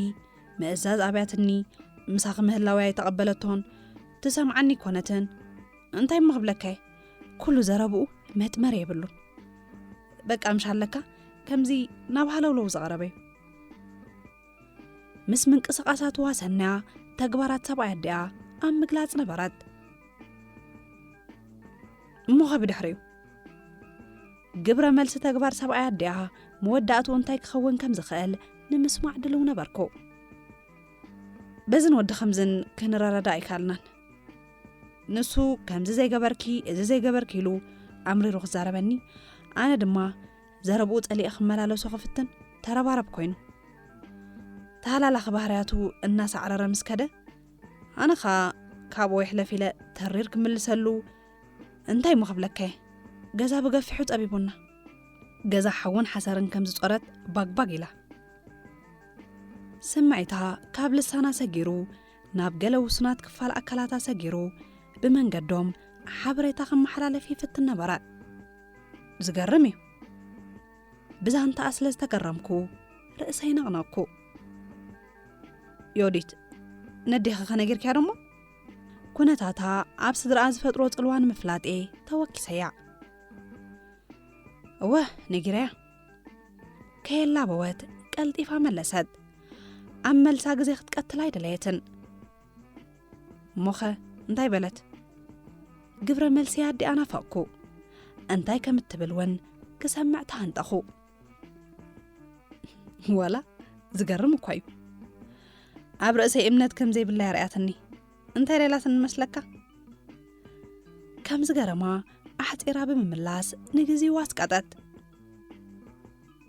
ምእዛዝ ኣብያትኒ፣ ምሳኺ ምህላወይ ኣይተቐበለቶን፣ ትሰምዓኒ ኣይኮነትን። እንታይ እሞ ክብለካ እየ? ኩሉ ዘረብኡ መጥመር የብሉን። በቃ ምሽ ኣለካ ከምዚ ናብ ሃለውለው ዝቐረበ እዩ። ምስ ምንቅስቓሳቱ ዋሰንያ ተግባራት ሰብኣይ ኣዲኣ ኣብ ምግላጽ ነበረት። እሞኸ ብድሕሪኡ ግብረ መልሲ ተግባር ሰብኣይ ኣዲኣ መወዳእትኡ እንታይ ክኸውን ከም ዝኽእል ንምስማዕ ድልው ነበርኩ። በዝን ወዲ ከምዝን ክንረዳዳእ ኣይከኣልናን። ንሱ ከምዚ ዘይገበርኪ፣ እዚ ዘይገበርኪ ኢሉ ኣምሪሩ ክዛረበኒ፣ ኣነ ድማ ዘረብኡ ጸሊኤ ክመላለሶ ክፍትን ተረባረብ ኮይኑ። ተሃላላኺ ባህርያቱ እናሳዕረረ ምስ ከደ፣ ኣነ ኸኣ ካብኡ ይሕለፍ ኢለ ተሪር ክምልሰሉ፣ እንታይ እሞ ክብለካ እየ? ገዛ ብገፊሑ ጸቢቡና። ገዛ ሓውን ሓሰርን ከም ዝጾረት ባግባግ ኢላ። ስምዒታ ካብ ልሳና ሰጊሩ ናብ ገለ ውሱናት ክፋል ኣካላታ ሰጊሩ ብመንገዶም ሓበሬታ ክመሓላለፍ ይፍትን ነበረ። ዝገርም እዩ። ብዛንታኣ ስለ ዝተገረምኩ ርእሰይ ነቕነቕኩ። ዮዲት፣ ነዴኺ ከነጊርክያ ደሞ? ኩነታታ ኣብ ስድራኣ ዝፈጥሮ ጽልዋ ንምፍላጥ እየ ተወኪሰያ። እወ፣ ነጊረያ። ከየላበወት ቀልጢፋ መለሰት። ኣብ መልሳ ግዜ ክትቀትል ኣይደለየትን። እሞኸ እንታይ በለት? ግብረ መልሲ ኣዲኣ ናፈቕኩ። እንታይ ከም እትብል እውን ክሰምዕ ተሃንጠኹ። ዋላ ዝገርም እኳ እዩ። ኣብ ርእሰይ እምነት ከም ዘይብላ ኣርእያትኒ። እንታይ ደላትኒ መስለካ? ከም ዝገረማ ኣሕጺራ ብምምላስ ንግዜኡ ኣስቀጠት።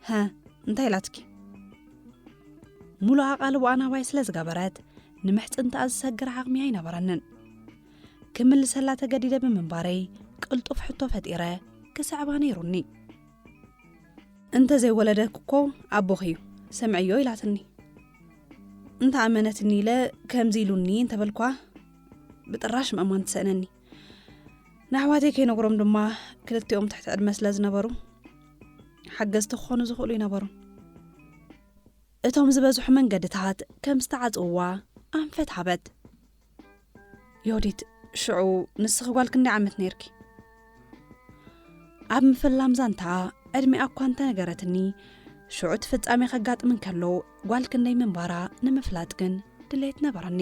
"ሀ፣ እንታይ ኢላትኪ?" ሙሉእ ኣቓልቦኣ ናባይ ስለ ዝገበረት ንምሕጽንታኣ ዝሰግር ዓቕሚ ኣይነበረንን። ክምልሰላ ተገዲደ ብምንባረይ ቅልጡፍ ሕቶ ፈጢረ ክስዕባ ነይሩኒ። "እንተ ዘይወለደክ እኮ ኣቦኺ እዩ፣ ስምዕዮ" ኢላትኒ። እንተ ኣመነትኒ ኢለ ከምዚ ኢሉኒ እንተበልኳ ብጥራሽ ምእማን ትሰእነኒ። ንኣሕዋተይ ከይነግሮም ድማ ክልቲኦም ትሕቲ ዕድመ ስለ ዝነበሩ ሓገዝቲ ክኾኑ ዝኽእሉ ኣይነበሩን። እቶም ዝበዝሑ መንገድታት ከም ዝተዓጽውዋ ኣንፈት ሃበት። "ዮዲት፣ ሽዑ ንስኺ ጓል ክንደይ ዓመት ነይርኪ?" ኣብ ምፍላም ዛንታ ዕድሜኣ እኳ እንተነገረትኒ፣ ሽዑ እቲ ፍጻሜ ከጋጥም እንከሎ ጓል ክንደይ ምንባራ ንምፍላጥ ግን ድሌት ነበረኒ።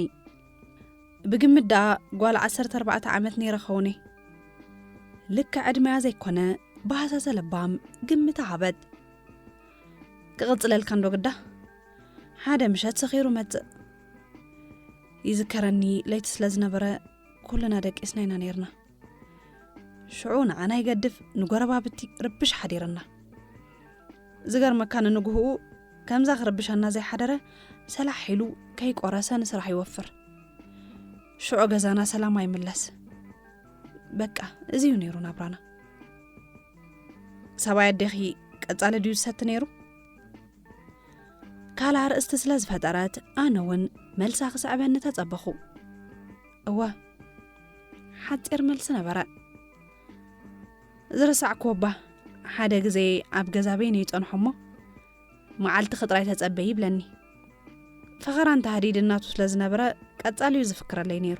ብግምት ደኣ ጓል ዓሰርተ ኣርባዕተ ዓመት ነይረ ኸውን እየ። ልክዕ ዕድመኣ ዘይኮነ፣ ብሃሳሰ ለባም ግምታ ሃበት። "ክቕጽለልካ እንዶ ግዳ?" ሓደ ምሸት ሰኺሩ መጽእ። ይዝከረኒ፣ ለይቲ ስለ ዝነበረ ኩልና ደቂስና ኢና ነይርና። ሽዑ ንዓና ይገድፍ፣ ንጎረባብቲ ርብሽ ሓዲርና። ዝገርመካ፣ ንንግህኡ ከምዛ ክርብሸና ዘይሓደረ፣ ሰላሕ ኢሉ ከይቆረሰ ንስራሕ ይወፍር። ሽዑ ገዛና ሰላም ኣይምለስ። በቃ፣ እዚ እዩ ነይሩ ናብራና። ሰብኣይ ኣዴኺ ቀጻሊ ድዩ ዝሰቲ ነይሩ? ካልእ ኣርእስቲ ስለ ዝፈጠረት፣ ኣነ እውን መልሳ ክስዕበኒ ተጸበኹ። እወ፣ ሓጺር መልሲ ነበረ። ዝረሳዕክዎ እባ፣ ሓደ ግዜ ኣብ ገዛ በይነይ ይጸንሖ እሞ፣ መዓልቲ ክጥራይ ተጸበዪ ይብለኒ። ፈኸራን ታህዲድን ናቱ ስለ ዝነበረ፣ ቀጻሊ እዩ ዝፍክረለይ ነይሩ።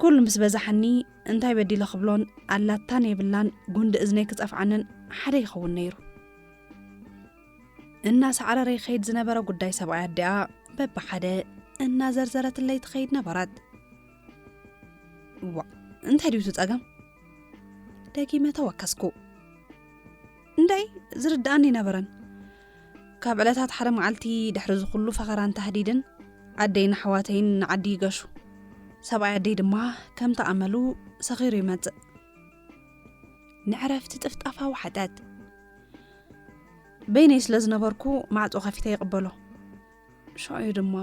ኩሉ ምስ በዛሓኒ፣ እንታይ በዲለ ክብሎን ኣላታን የብላን ጉንዲ እዝነይ ክጸፍዓንን ሓደ ይኸውን ነይሩ። እናሳዕረረ ይኸይድ ዝነበረ ጉዳይ ሰብኣይ ኣዲኣ በብሓደ እናዘርዘረትለይ ትኸይድ ነበረት። "ዋእ፣ እንታይ ድዩ እቲ ጸገም?" ደጊመ ተወከስኩ። "እንደይ፣ ዝርድኣኒ ኣይነበረን። ካብ ዕለታት ሓደ መዓልቲ፣ ድሕሪ ዝኹሉ ፈኸራን ታህዲድን፣ ኣደይን ኣሕዋተይን ንዓዲ ይገሹ። ሰብኣይ ኣደይ ድማ ከምቲ ኣመሉ ሰኺሩ ይመጽእ። ንዕረፍቲ ጥፍጣፋ ወሓጠት። በይነይ ስለ ዝነበርኩ፣ ማዕጾ ከፊተ ይቕበሎ። ሽዑ ድማ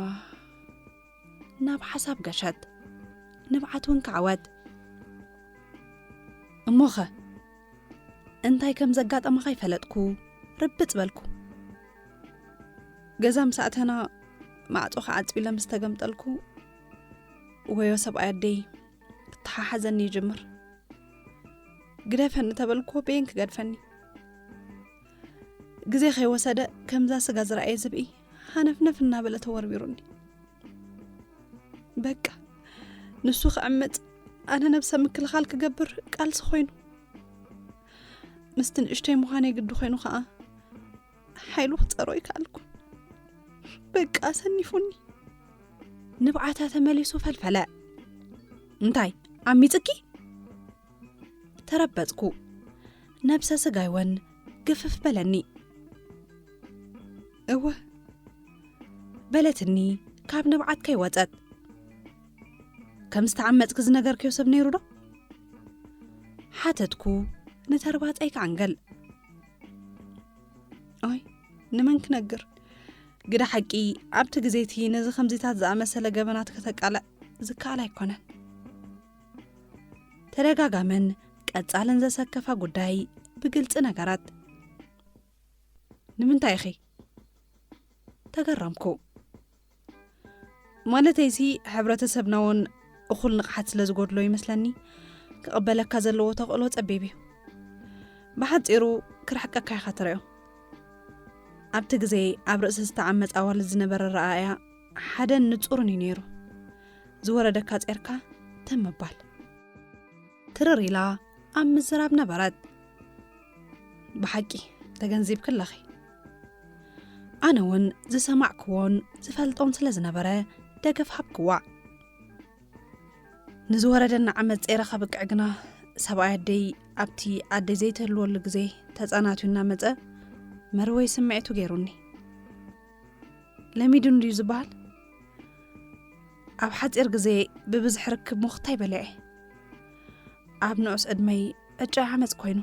ናብ ሓሳብ ገሸት። ንብዓት እውን ከዓወት። እሞኸ እንታይ ከም ዘጋጠመኻ ይፈለጥኩ፣ ርብጽ በልኩ። ገዛ ምስ ኣተና፣ ማዕጾ ክዓጽው ኢለ ምስ ተገምጠልኩ፣ ወዮ ሰብኣይ ኣደይ ክተሓሓዘኒ ይጅምር። ግደፈኒ ተበልኩዎ፣ በየን ክገድፈኒ? ግዜ ከይወሰደ፣ ከምዛ ስጋ ዝረኣየ ዝብኢ ሃነፍነፍ እናበለ ተወርቢሩኒ። በቃ፣ ንሱ ክዕመጽ፣ ኣነ ነብሰ ምክልኻል ክገብር ቃልሲ ኮይኑ። ምስቲ ንእሽተይ ምዃነይ ግዲ ኮይኑ ከኣ፣ ሓይሉ ክጸሮ ኣይከኣልኩ። በቃ፣ ሰኒፉኒ። ንብዓታ ተመሊሱ ፈልፈለ። እንታይ፣ ኣሚጽኪ? ተረበጽኩ። ነብሰ ስጋይ ወን ግፍፍ በለኒ። እወ፣ በለትኒ ካብ ንብዓት ከይወጸት። ከም ዝተዓመጽኪ ዝነገርክዮ ሰብ ነይሩ ዶ? ሓተትኩ፣ ንተርባጸይ ክዓንገል። ኣይ፣ ንመን ክነግር? ግደ ሓቂ፣ ኣብቲ ግዜ እቲ ነዚ ከምዚታት ዝኣመሰለ ገበናት ከተቃልዕ ዝከኣል ኣይኮነን። ተደጋጋምን ቀጻልን ዘሰከፋ ጉዳይ ብግልጺ ነገራት። ንምንታይ ኢኺ? ተገረምኩ። ማለተይሲ፣ ሕብረተሰብና እውን እኹል ንቕሓት ስለ ዝጎድሎ ይመስለኒ፣ ክቕበለካ ዘለዎ ተኽእሎ ጸቢብ እዩ። ብሓጺሩ፣ ክርሕቀካ ኢኻ ትርእዮ። ኣብቲ ግዜ ኣብ ርእሲ ዝተዓመጻ ኣዋልድ ዝነበረ ረኣያ ሓደን ንጹርን እዩ ነይሩ። ዝወረደካ ጼርካ ትም ምባል። ትርር ኢላ ኣብ ምዝራብ ነበረት። ብሓቂ ተገንዚብኪ ኣለኺ። ኣነ እውን ዝሰማዕክዎን ዝፈልጦን ስለ ዝነበረ ደገፍ ሃብክዋ። ንዝወረደና ዓመት ጼረ ከብቅዕ ግና ሰብኣይ ኣደይ ኣብቲ ኣደይ ዘይትህልወሉ ግዜ ተጸናትዩ እናመጸ መርወይ ስምዒቱ ገይሩኒ። ለሚዱን ድዩ ዝበሃል? ኣብ ሓጺር ግዜ ብብዝሒ ርክብ ምኽታይ በሊዐ። ኣብ ንዑስ ዕድመይ ዕጫ ዓመጽ ኮይኑ።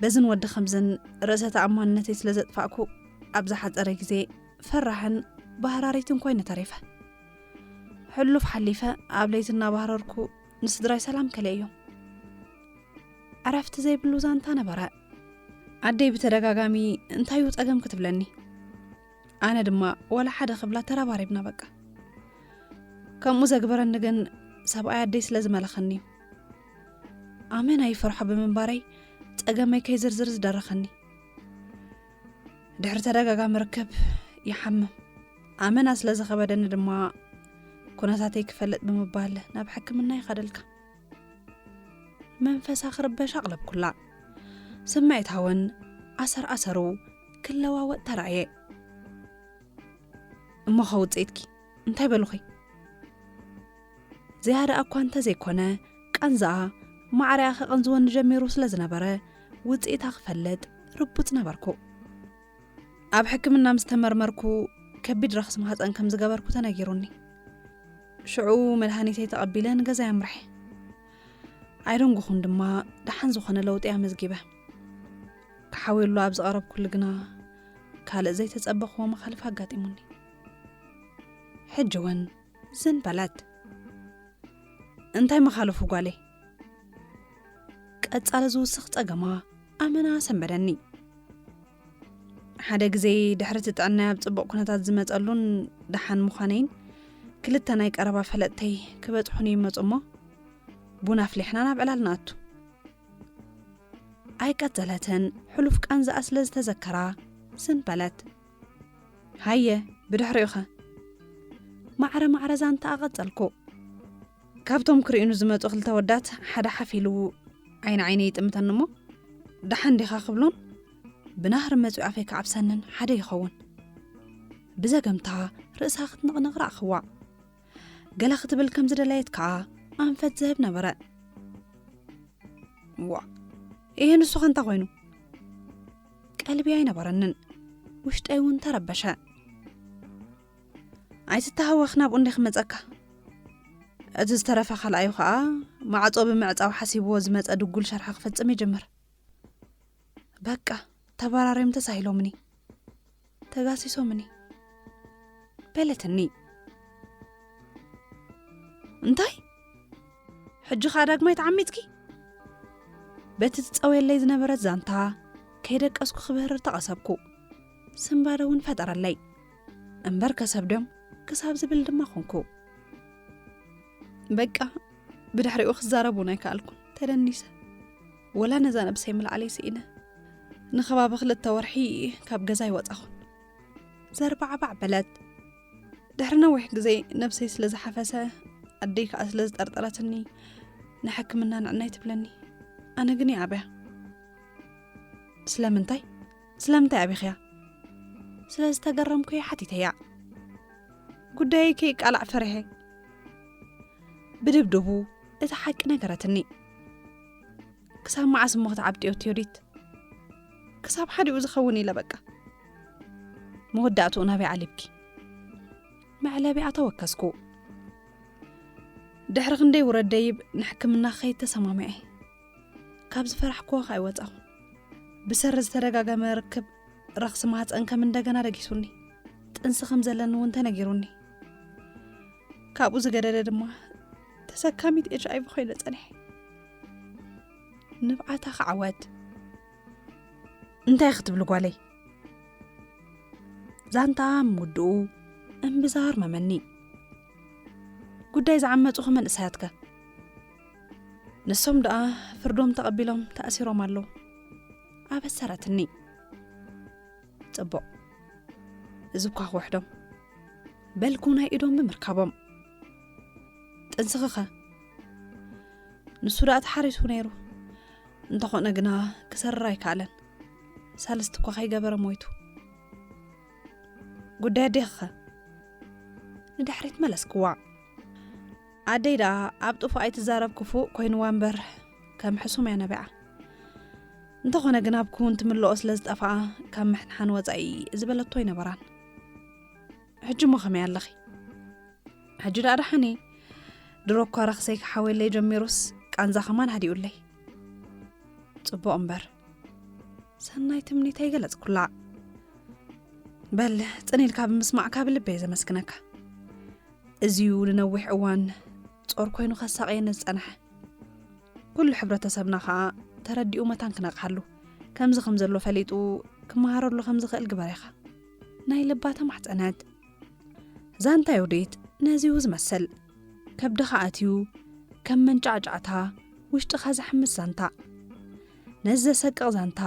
በዝን ወዲ ከምዝን ርእሰ ተኣማንነተይ ስለ ዘጥፋእኩ ኣብ ዝሓጸረ ግዜ ፈራሕን ባህራሪትን ኮይነ ተሪፈ። ሕሉፍ ሓሊፈ ኣብ ለይቲ እናባህረርኩ ንስድራይ ሰላም ከለዮም። ዕረፍቲ ዘይብሉ ዛንታ ነበረ። ኣደይ ብተደጋጋሚ "እንታዩ ጸገም?" ክትብለኒ። ኣነ ድማ "ወላ ሓደ" ክብላ ተረባሪብና በቃ። ከምኡ ዘግበረኒ ግን ሰብኣይ ኣደይ ስለ ዝመለኸኒ እዩ። ኣመና ይፈርሖ ብምንባረይ ጸገመይ ከይዝርዝር ዝደረኸኒ። ድሕሪ ተደጋጋሚ ርክብ ይሓምም። ኣመና ስለ ዝኸበደኒ ድማ ኩነታተይ ክፈልጥ ብምባል ናብ ሕክምና ይኸደልካ። መንፈሳ ክርበሽ ኣቕለብኩላ። ስምዒታ እውን ኣሰር ኣሰሩ ክለዋወጥ ተራእየ። "እሞ ኸ ውጽኢትኪ እንታይ በሉኺ?" ዝያዳ እኳ እንተዘይኮነ፣ ቃንዛኣ ማዕረኣ ከቐንዝወኒ ጀሚሩ ስለ ዝነበረ፣ ውጽኢታ ክፈልጥ ርቡጽ ነበርኩ። ኣብ ሕክምና ምስ ተመርመርኩ፣ ከቢድ ረኽሲ ማህጸን ከም ዝገበርኩ ተነጊሩኒ። ሽዑ መድሃኒተይ ተቐቢለ ንገዛይ ኣምርሐ። ኣይደንጎኹን ድማ፣ ደሓን ዝኾነ ለውጢ ኣመዝጊበ። ክሓውየሉ ኣብ ዝቐረብኩሉ ግና፣ ካልእ ዘይተጸበኽዎ መኻልፍ ኣጋጢሙኒ። ሕጂ እውን ዝን በለት። እንታይ መኻልፉ ጓለይ? ቀጻሊ ዝውስኽ ጸገማ ኣመና ሰንበደኒ። ሓደ ግዜ ድሕሪ እቲ ጥዕናይ ኣብ ጽቡቕ ኩነታት ዝመጸሉን ደሓን ምዃነይን፣ ክልተ ናይ ቀረባ ፈለጥተይ ክበጽሑኒ ይመጹ እሞ፣ ቡን ኣፍሊሕና ናብ ዕላል ንኣቱ። ኣይቀጸለትን፣ ሕሉፍ ቃንዛኣ ስለ ዝተዘከራ ዝን በለት። ሃየ፣ ብድሕሪኡኸ? ማዕረ ማዕረ ዛንታኣ ቀጸልኩ። ካብቶም ክርእዩኒ ዝመጹ ክልተ ወዳት ሓደ ሓፍ ኢሉ፣ "ዓይኒ ዓይነይ ይጥምተኒ እሞ፣ ደሓን ዲኻ?" ክብሎን ብናህሪ መጺኡ ኣፈይ ክዓብሰንን ሓደ ይኸውን። ብዘገምታ ርእሳ ክትንቕንቕ ረኣኽዋ። ገለ ክትብል ከም ዝደለየት ከኣ ኣንፈት ዝህብ ነበረ። "ዋ፣ ይሄ ንሱ ኸ እንታይ ኮይኑ?" ቀልቢ ኣይነበረንን። ውሽጠይ እውን ተረበሸ። ኣይትተሃወኽ፣ ናብኡ እንደ ክመጸካ። እቲ ዝተረፈ ካልኣዩ ኸኣ ማዕጾ ብምዕጻው ሓሲብዎ ዝመጸ ድጉል ሸርሒ ክፍጽም ይጅምር። በቃ፣ ተበራርዮም ተሳሂሎምኒ፣ ተጋሲሶምኒ በለትኒ። እንታይ? ሕጂ ኸኣ ዳግማይ ተዓሚጽኪ? በቲ ትጸውየለይ ዝነበረት ዛንታ ከይደቀስኩ ክብህርር ተቐሰብኩ። ስንባደ እውን ፈጠረለይ። እምበር ከሰብ ድዮም ክሳብ ዝብል ድማ ኾንኩ። በቃ፣ ብድሕሪኡ ክዛረብ እውን ኣይከኣልኩን። ተደኒሰ። ወላ ነዛ ነብሰይ ምልዓለይ ስኢነ። ንኸባቢ ክልተ ወርሒ ካብ ገዛ ኣይወጻኹን። ዘርባዕባዕ በለት። ድሕሪ ነዊሕ ግዜ ነብሰይ ስለ ዝሓፈሰ፣ ኣደይ ከኣ ስለ ዝጠርጠረትኒ፣ ንሕክምና ንዕናይ ትብለኒ። ኣነ ግን ይኣብያ። ስለምንታይ? ስለምንታይ ኣቢኽያ? ስለ ዝተገረምኩ እየ ሓቲተያ። ጉዳየይ ከይቃላዕ ፈሪሐ። ብድብድቡ እቲ ሓቂ ነገረትኒ። ክሳብ መዓስ እሞ ክትዓብጥዮ ዮዲት? ክሳብ ሓዲኡ ዝኸውን ኢለ በቃ። መወዳእትኡ ናበይ ዓሊብኪ? መዕለቢኣ ተወከስኩ። ድሕሪ ክንደይ ውረድ ደይብ ንሕክምና ክኸይድ ተሰማሚዐ። ካብ ዝፈራሕክዎ ከኣ ኣይወጻኹን። ብሰሪ ዝተደጋገመ ርክብ ረኽሲ ማህጸን ከም እንደገና ደጊሱኒ። ጥንሲ ከም ዘለኒ እውን ተነጊሩኒ። ካብኡ ዝገደደ ድማ ተሰካሚት ኤች ኣይ ቪ ኮይነ ጸኒሐ። ንብዓታ ክዓወት። እንታይ ክትብሊ ጓለይ? ዛንታ ምውድኡ እምብዛ ኣርመመኒ። ጉዳይ ዝዓመጹ መንእሰያትከ? ንሶም ደኣ ፍርዶም ተቐቢሎም ተኣሲሮም ኣለዉ። ኣበሰረትኒ። ጽቡቕ። እዚ እኳ ክውሕዶም። በልኩ ናይ ኢዶም ብምርካቦም። ጥንስኺኸ? ንሱ ደኣ ተሓሪሱ ነይሩ። እንተኾነ ግና ክሰርር ኣይከኣለን። ሳልስቲ እኳ ከይገበረ ሞይቱ። ጉዳይ ኣዴኺኸ? ንድሕሪት መለስክዋ። ኣደይ ደኣ ኣብ ጥፉእ ኣይትዛረብ ክፉእ ኮይንዋ እምበር ከም ሕሱም እያ ነቢዓ። እንተኾነ ግን ኣብ ክውን ትምልኦ ስለ ዝጠፍኣ ካብ ምሕንሓን ወጻኢ ዝበለቶ ኣይነበራን። ሕጂ እሞ ከመይ ኣለኺ? ሕጂ ደኣ ደሓን እየ። ድሮ እኳ ረኽሰይ ክሓወለይ ጀሚሩስ ቃንዛ ከማን ሃዲኡለይ። ጽቡቕ እምበር ሰናይ ትምኒት ኣይገለጽኩላ። በል ጽን ኢልካ ብምስማዕካ ብልበይ ዘመስግነካ። እዚዩ ንነዊሕ እዋን ጾር ኮይኑ ከሳቕየኒ ዝጸንሐ። ኩሉ ሕብረተሰብና ኸኣ ተረዲኡ መታን ክነቕሓሉ፣ ከምዚ ከም ዘሎ ፈሊጡ ክመሃረሉ ከም ዝኽእል ግበር ኢኻ። ናይ ልባ ተማሕጸነት። ዛንታ ዮዲት ነዚዩ ዝመስል። ከብድኻ ኣትዩ ከም መንጫዕጫዕታ ውሽጥኻ ዘሕምስ ዛንታ። ነዚ ዘሰቅቕ ዛንታ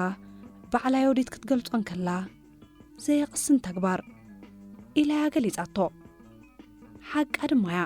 ባዕላ ዮዲት ክትገልጾ እንከላ፣ ዘየቕስን ተግባር ኢላያ ገሊጻቶ። ሓቃ ድማ እያ።